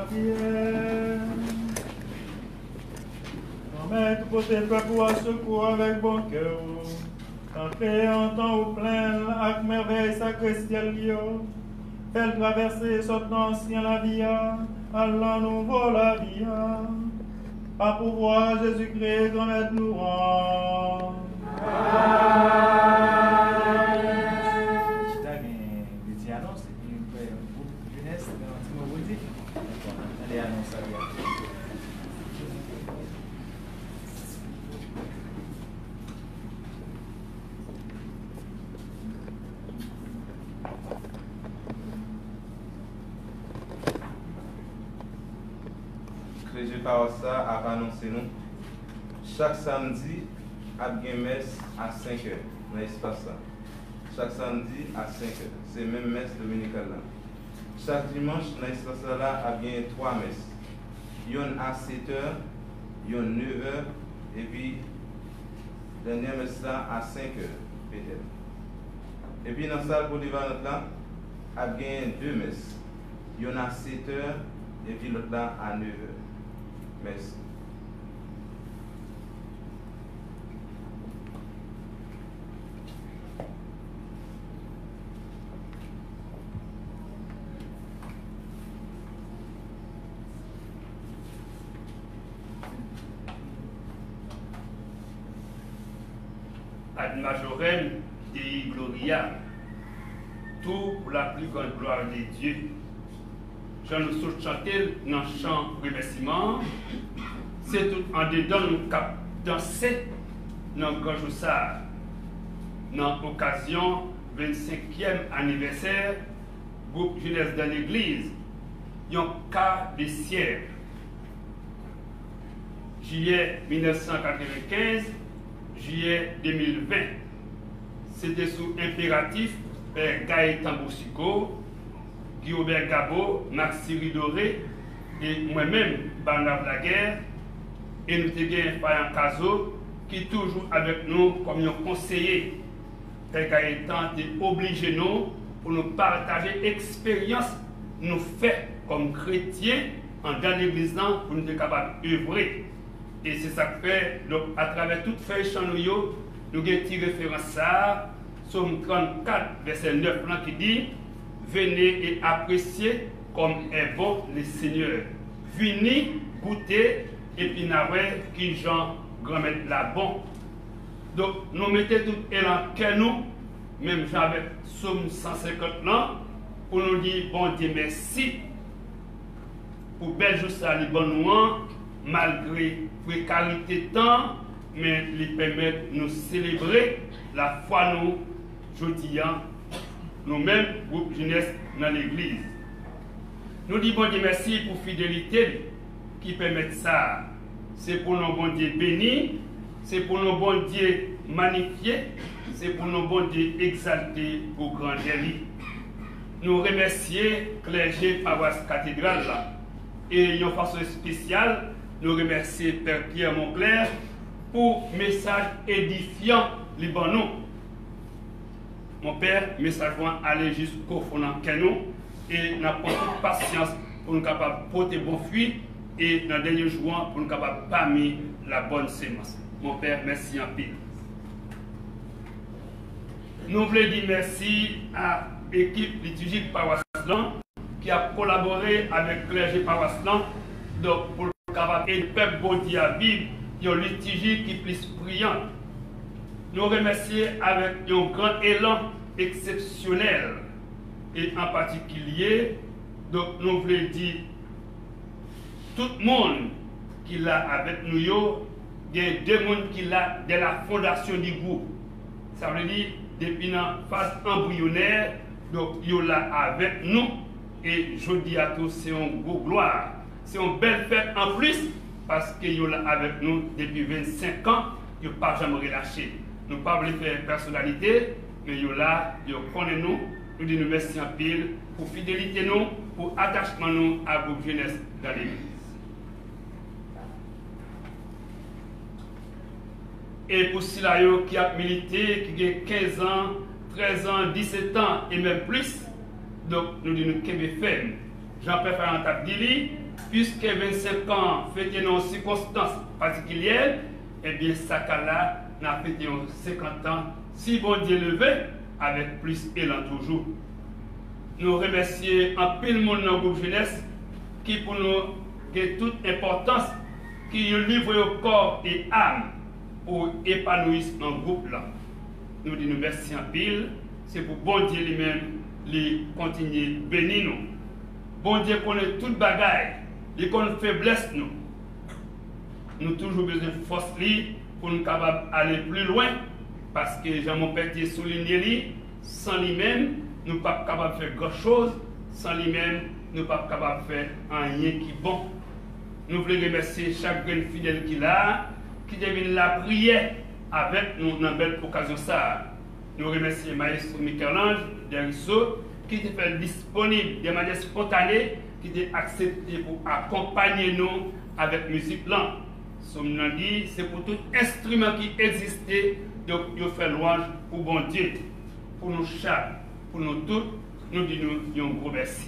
Granmèt, ou pote pèp ou a sekou avèk bon kè w. Tanpri, antan ou plen l ak mèvèy sakre syèl li yo, fè l travèse sot nan ansyen lavi a, al nan nouvo lavi a. Pa pouvwa Jezikri, Granmèt nou an. Amen. Chita, gen de ti anons, epi nou fè yon gwoup jenès, gen yon ti mo pou di. Tande anons sa byen. Klèje pawas sa ap anonse nou, chak samdi ap gen mès a senk è nan espas sa. Chak samdi a senk è, se menm mès dominikal la. Chak dimanch nan espas la, la ap gen twa mès. Yonn a sèt è, yonn nèf è, epi dènyè mès la a senk è, petèt. Epi nan sal polivalant la, ap gen de mès. Yonn a sèt è, epi lòt la a nèf è. Mèsi. Ad majorem Dei Gloria. Tout pour la plus grande gloire de Dieu. Jan nou sot chante l nan chan remèsiman an, se tout andedan nou k ap danse nan gran jou sa a, nan okazyon vennsenkyèm anivèsè gwoup Jenès dan Legliz, yon ka de syèk. Jiyè mil nèf san katrevenkenz, jiyè de mil ven. Se te sou enperatif Pè Gaétan Boucicault, Guy Robert Gabo, Maxi Ridoré, e mwen menm, Barnave Laguerre, e nou te gen Fayan Cazo, ki toujou avèk nou kòm yon konseye. Pè Gaétan te oblije nou pou nou pataje eksperyans nou fè kòm kretyen anndan legliz lan pou nou te kapab evre. E se sa k fè, donk, atravè tout fèy chan nou yo, nou gen ti referans sa a, Sòm trannkat, vèsè nèf lan ki di, Venez et appréciez comme est bon le Seigneur. Vini, goute, epi n a wè kijan Granmèt la bon. Donk, nou mete tout elan kè nou, menm jan avèk Sòm san senkant lan, pou nou di Bondye mèsi pou bèl jou sa li ban nou an, malgre prekarite tan, men li pèmèt nou selebre lafwa nou jodi a, nou menm, gwoup jenès nan legliz. Nou di Bondye mèsi pou fidelite li ki pèmèt sa. Se pou non Bondye beni, se pou non Bondye manifye, se pou non Bondye egzalte pou grandè li. Nou remèsye klèje pawas katedral la, e yon fason espesyal, nou remèsye Pè Pierre Monclair pou mesaj edifyan li ban nou. Mon Père, mesaj mwen ale jis o fon nan kè nou, e n ap pran tout pasyans pou nou kapab pote bon fwi, e nan dènye jou an, pou nou kapab pami la bòn semans. Mon Père, mèsi anpil. Nou vle di mèsi a ekip litijik pawas lan ki ap kolabore avèk klèje pawas lan, donk, pou l kapab ede pèp Bondye a viv yon litiji ki plis priyan. Nou remèsye avèk yon gran elan eksepsyonèl e an patikilye, donk, nou vle di tout moun ki la avèk nou yo, gen de moun ki la dè la fondasyon di gwoup. Sa vle di, depi nan faz anbriyonè, donk, yo la avèk nou, e jodi a tou, se yon gwo glwa. Se yon bèl fèt anplis, paske yo la avèk nou depi vennsenk an, yo pa janm relache. Nou pa vle fè pèsonalite, men yo la, yo konnen nou, nou di nou mèsi anpil pou fidelite nou, pou atachman nou a gwoup jenès dan legliz. E pou sila yo ki ap milite, ki gen kenz an, trèz an, disèt an e menm plis, donk, nou di nou kenbe fèm. Jan Pè Fayan t ap di li, Piske vennsenk an fete nan yon sikonstans patikilyè, ebyen, sa ka la, n a fete yon senkant an, si Bondye leve, avèk plis elan toujou. Nou remèsye anpil moun nan gwoup jenès ki pou nou gen tout enpòtans, ki yo livre yo kò e am pou epanouisman gwoup lan. Nou di nou mèsi anpil. Se pou Bondye li menm, li kontinye beni nou. Bondye konnen tout bagay, li konn feblès nou. Nou toujou bezwen fòs li pou n kapab ale pli lwen, paske jan Monpè te soulinye li, san li menm, nou p ap kapab fè gran choz, san li menm, nou p ap kapab fè anyen ki bon. Nou vle remèsye chak grenn fidèl ki la a, ki te vin lapriyè avèk nou nan bèl okazyon sa a. Nou remèsye Mayestwo Michel-Ange Derisso, ki te fè l disponib de manyè spontane, ki te aksepte pou akonpanye nou avèk mizik lan. Sòm nan di, se pou tout enstriman ki egziste, donk, yo fè lwanj pou Bondye. Pou nou chak, pou nou tout, nou di nou yon gwo mèsi.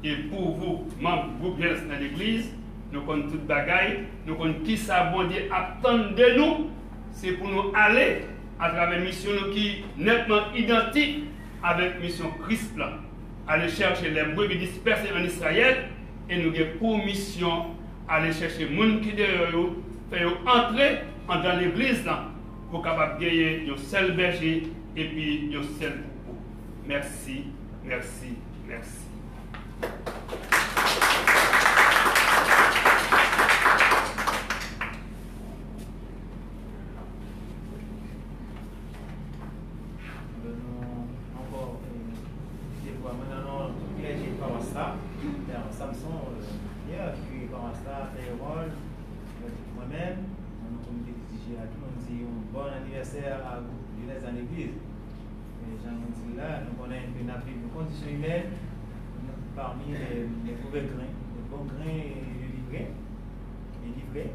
E pou vou, manm gwoup Jènès nan legliz, nou konn tout bagay, nou konn kisa Bondye ap tann de nou, se pou nou ale atravè misyon nou ki nètman idantik avèk misyon Kris lan. Aller chercher les brebis dispersées en Israël, e nou gen pou misyon ale chèche moun ki deyò yo, fè yo antre anndan legliz lan, pou kapab genyen yon sèl bèje epi yon sèl twoupo. Mèsi, mèsi, mèsi. Alò, nou ankò, eh, devwa mwen nan non tout klèje pawas la. Pè Samson, eh, Pierre, ki kire pawas la, Pè Erol, eh, mwen menm, nan non komite D J a tou, nou di yon bon anivèsè a gwoup Jenès nan legliz. E jan nou di l la, nou konnen ke n ap viv nan kondisyon imèn, pami de, de move grenn, de bon grenn e de livre, e livre.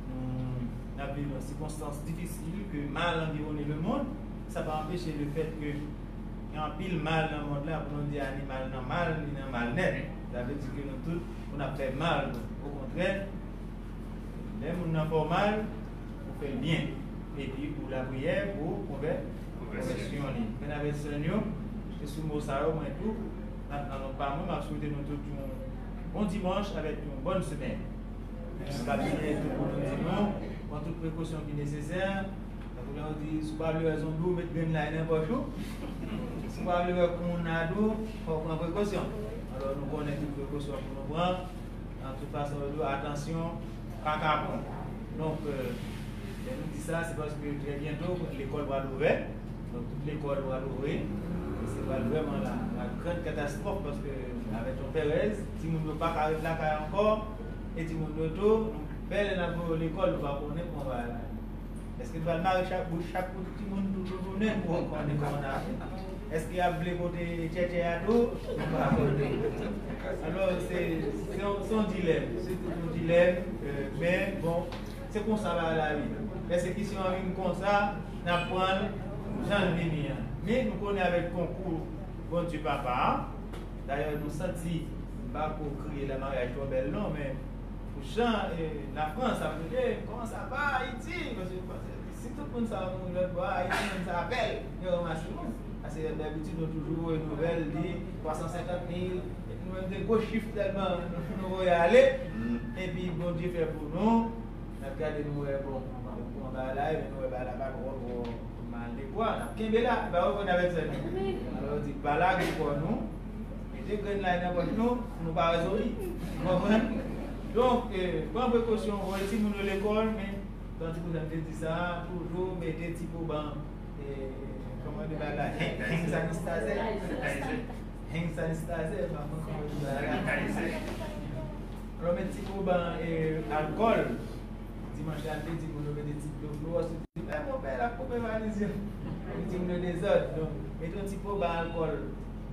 Nou, n ap viv nan sikonstans difisil, ke mal anviwone lemonn. Sa pa anpeche lefèt ke gen anpil mal nan mond la, pou nou di a ni mal nan mal, ni nan mal nèt. Sa vle di ke nou tout, pou n ap fè mal, okontrè, lè moun nan fè w mal, ou fè l byen. Epi ou lapriyè pou konvè-, konvèsyon li. Frè n avèk sè n yo, se sou mo sa yo, mwen tou, nan, nan non pa mwen, m ap swete nou tout yon bon dimanch avèk yon bòn semèn. Mwen ka byen tou pou nou di nou, pran tout prekosyon ki nesesè. Tankou lè yo di, si w pa vle wè zonbi w, met grenn lay nan pòch ou. Si w pa vle wè kounna tou, fò w pran prekosyon. Alò, nou konnen tout prekosyon pou nou pran. Nan tout fason, yo di w, atansyon, pa kapon. Donk, euh, lè nou di sa, se paske trè byento, lekòl pral ouvè. Donk, tout lekòl pral ouvri. E se pral vrèman la, la grande catastrophe, paske avèk yon pèrèz, timoun yo pa ka ret lakay ankò. E timoun yo tou, nou, bèlè n ap voye yo lekòl, nou pa konnen kòman bagay la. Èske n pral mare chak bout, chak bout timoun tou, tou tounen pou konnen kòman n ap fè? Èske y ap vle pote tchètchè a tou? Nou pa konnen. Alò, se, se yon, se yon dilèm. Se tout yon dilèm. Euh, men, bon, se konsa bagay la ye. Pèsekisyon an vin konsa, n ap pran l jan l vini an. Men, nou konnen avèk konkou Bondye Papa a, dayè, nou santi, m pa ko kriye la maryaj twò bèl non, men Pou jan, eh, Lafrans ap rele, "Comment ça va, Haïti?" Paske, paske si tout moun sa yo mouri lòt bò a, Ayiti menm sa bèl, yo ranmase moun. Paske dabitid nou toujou voye nouvèl, di twa san senkant mil, epi nou menm te gwo chif tèlman nou, nou voye ale, epi Bondye fè pou nou, n ap gade nou wè, bon, bon, bagay la, epi nou wè bagay la pa twò, twò, mal de pwa, n ap kenbe la, pa ou konn avèk sa nou. Alò, yo di, pa lage kò nou, mete grenn lay nan pòch nou, pou nou pa rezoli. Ou konprann? Donk, eh, pran prekosyon, voye timoun yo lekòl, men, tankou jan m te di sa, toujou mete ti poban, eh, kòman yo di bagay la, hand sanitizer. Hand sanitizer, pa konn kòman yo di bagay la. Alò, met ti poban, eh, alkòl. Dimanch la, m te di moun yo mete ti dlo klowòs. Lè monpè l ap koupe valiz yo, li di m nan dezòd. Donk, mete yon ti poban alkòl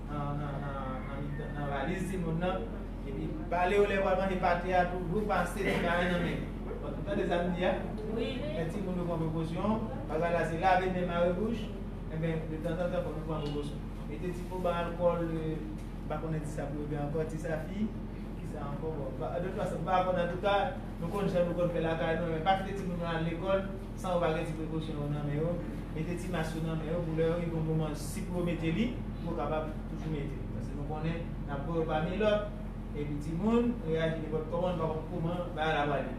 nan, nan, nan, nan mitan, nan valiz timoun nan. Epi, pale yo lè yo pral manje pate a, toujou pase ti kare nan men. Bon, nou tande sa m di a? Wi. Men timoun yo pran prekosyon. Bagay la, se lave men, mare bouch. Enben, detanzantan, fò nou pran prekosyon. Mete ti poban alkòl, euh, m pa konnen ti sa pou yo gen ankò, ti safi. Sa ankò, bon, pa, de tout fason, m pa konn, antouka, nou konn jan nou konn fè lakay nou, men pa kite timoun yo al lekòl san yo pa gen ti prekosyon yo nan men yo. Mete ti mas yo nan men yo, pou lè yo rive yon moman, si pou yo mete li, pou yo kapab toujou mete. Paske nou konnen, n ap voye yo pami lòt, epi timoun reyaji nenpòt kòman, nou pa konn kòman bagay la prale.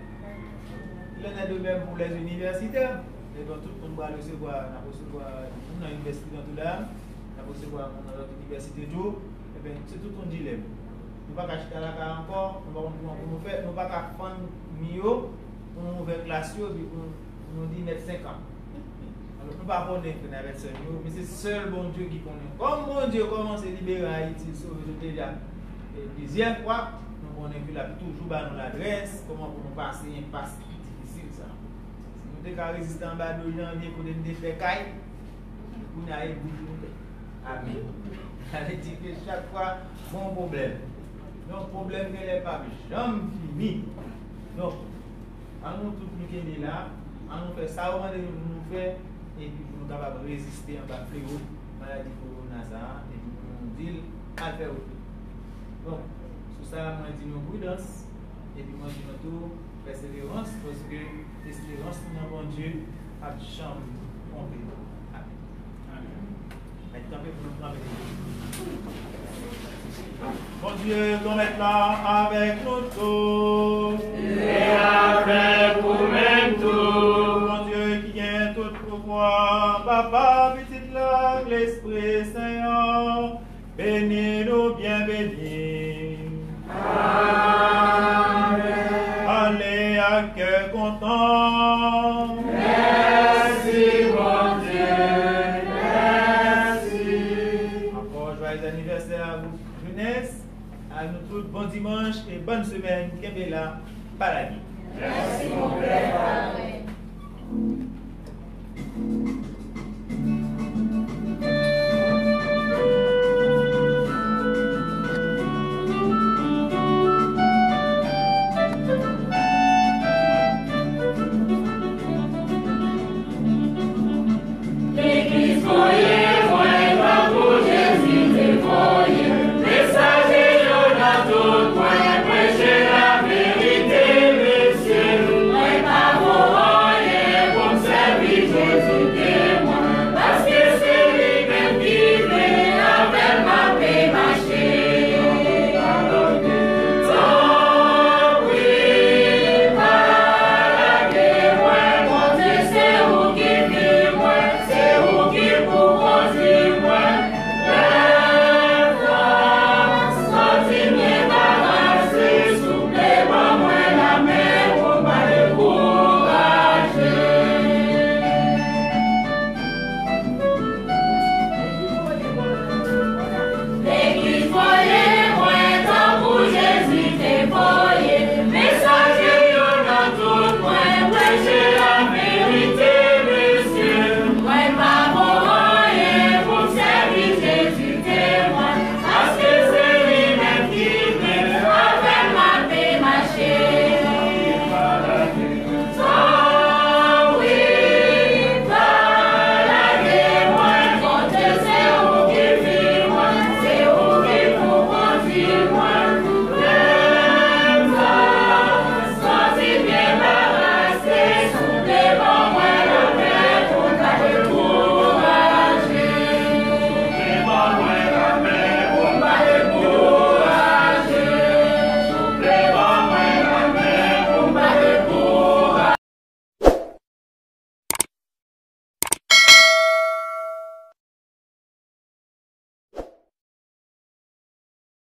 Il en est de même pour les universitaires. Ebyen, tout moun pral resevwa, n ap resevwa moun nan inivèsite nan tou la, n ap resevwa moun nan lòt inivèsite tou. Ebyen, se tout yon dilèm. Nou pa ka chita lakay ankò, nou pa konn kòman pou nou fè, nou pa ka fann mi yo pou nou ouvè klas yo, epi pou nou, pou nou di mèt senk an. Alò, nou pa konnen, frè n avèk sè n yo, men se sèl Bondye ki konnen. Kòm Bondye kòmanse libere Ayiti, sove nou deja, e, plizyè fwa, nou konnen ke l ap toujou ba nou ladrès, kòman pou nou pase enpas ki difisil sa. Si nou te ka reziste anba dlo janvye kote n te fè kay, kounye a e bout nou fè. Amen. Sa vle di ke chak fwa, gon pwoblèm. Yon pwoblèm genlè p ap janm fini. Donk, an nou tout nou kenbe la, an nou fè sa yo mande nou pou nou fè, epi pou nou kapab reziste anba flewo maladi kowona sa a, epi pou nou di l al fè wout li. Donk, sou sa, mwen di nou pridans, epi mwen di nou tou pèseverans, paske esperans nou nan Bondye p ap janm twonpe nou. Amen. Amen. Mèt kanpe pou nou pran benediksyon. Bondye, Granmèt la, avèk nou tout. E avèk ou menm tou. Bondye ki gen tout pouvwa, Papa, Pitit la, Lespri Sen an, beni nou, byen beni. Amen. Ale ak kè kontan. Mèsi, Bondye. Mèsi. Ankò, joyeux anniversaire à vous, jeunesse. A nou tout, bon dimanch e bòn semèn. Kenbe la, pa lage. Mèsi, mon pè.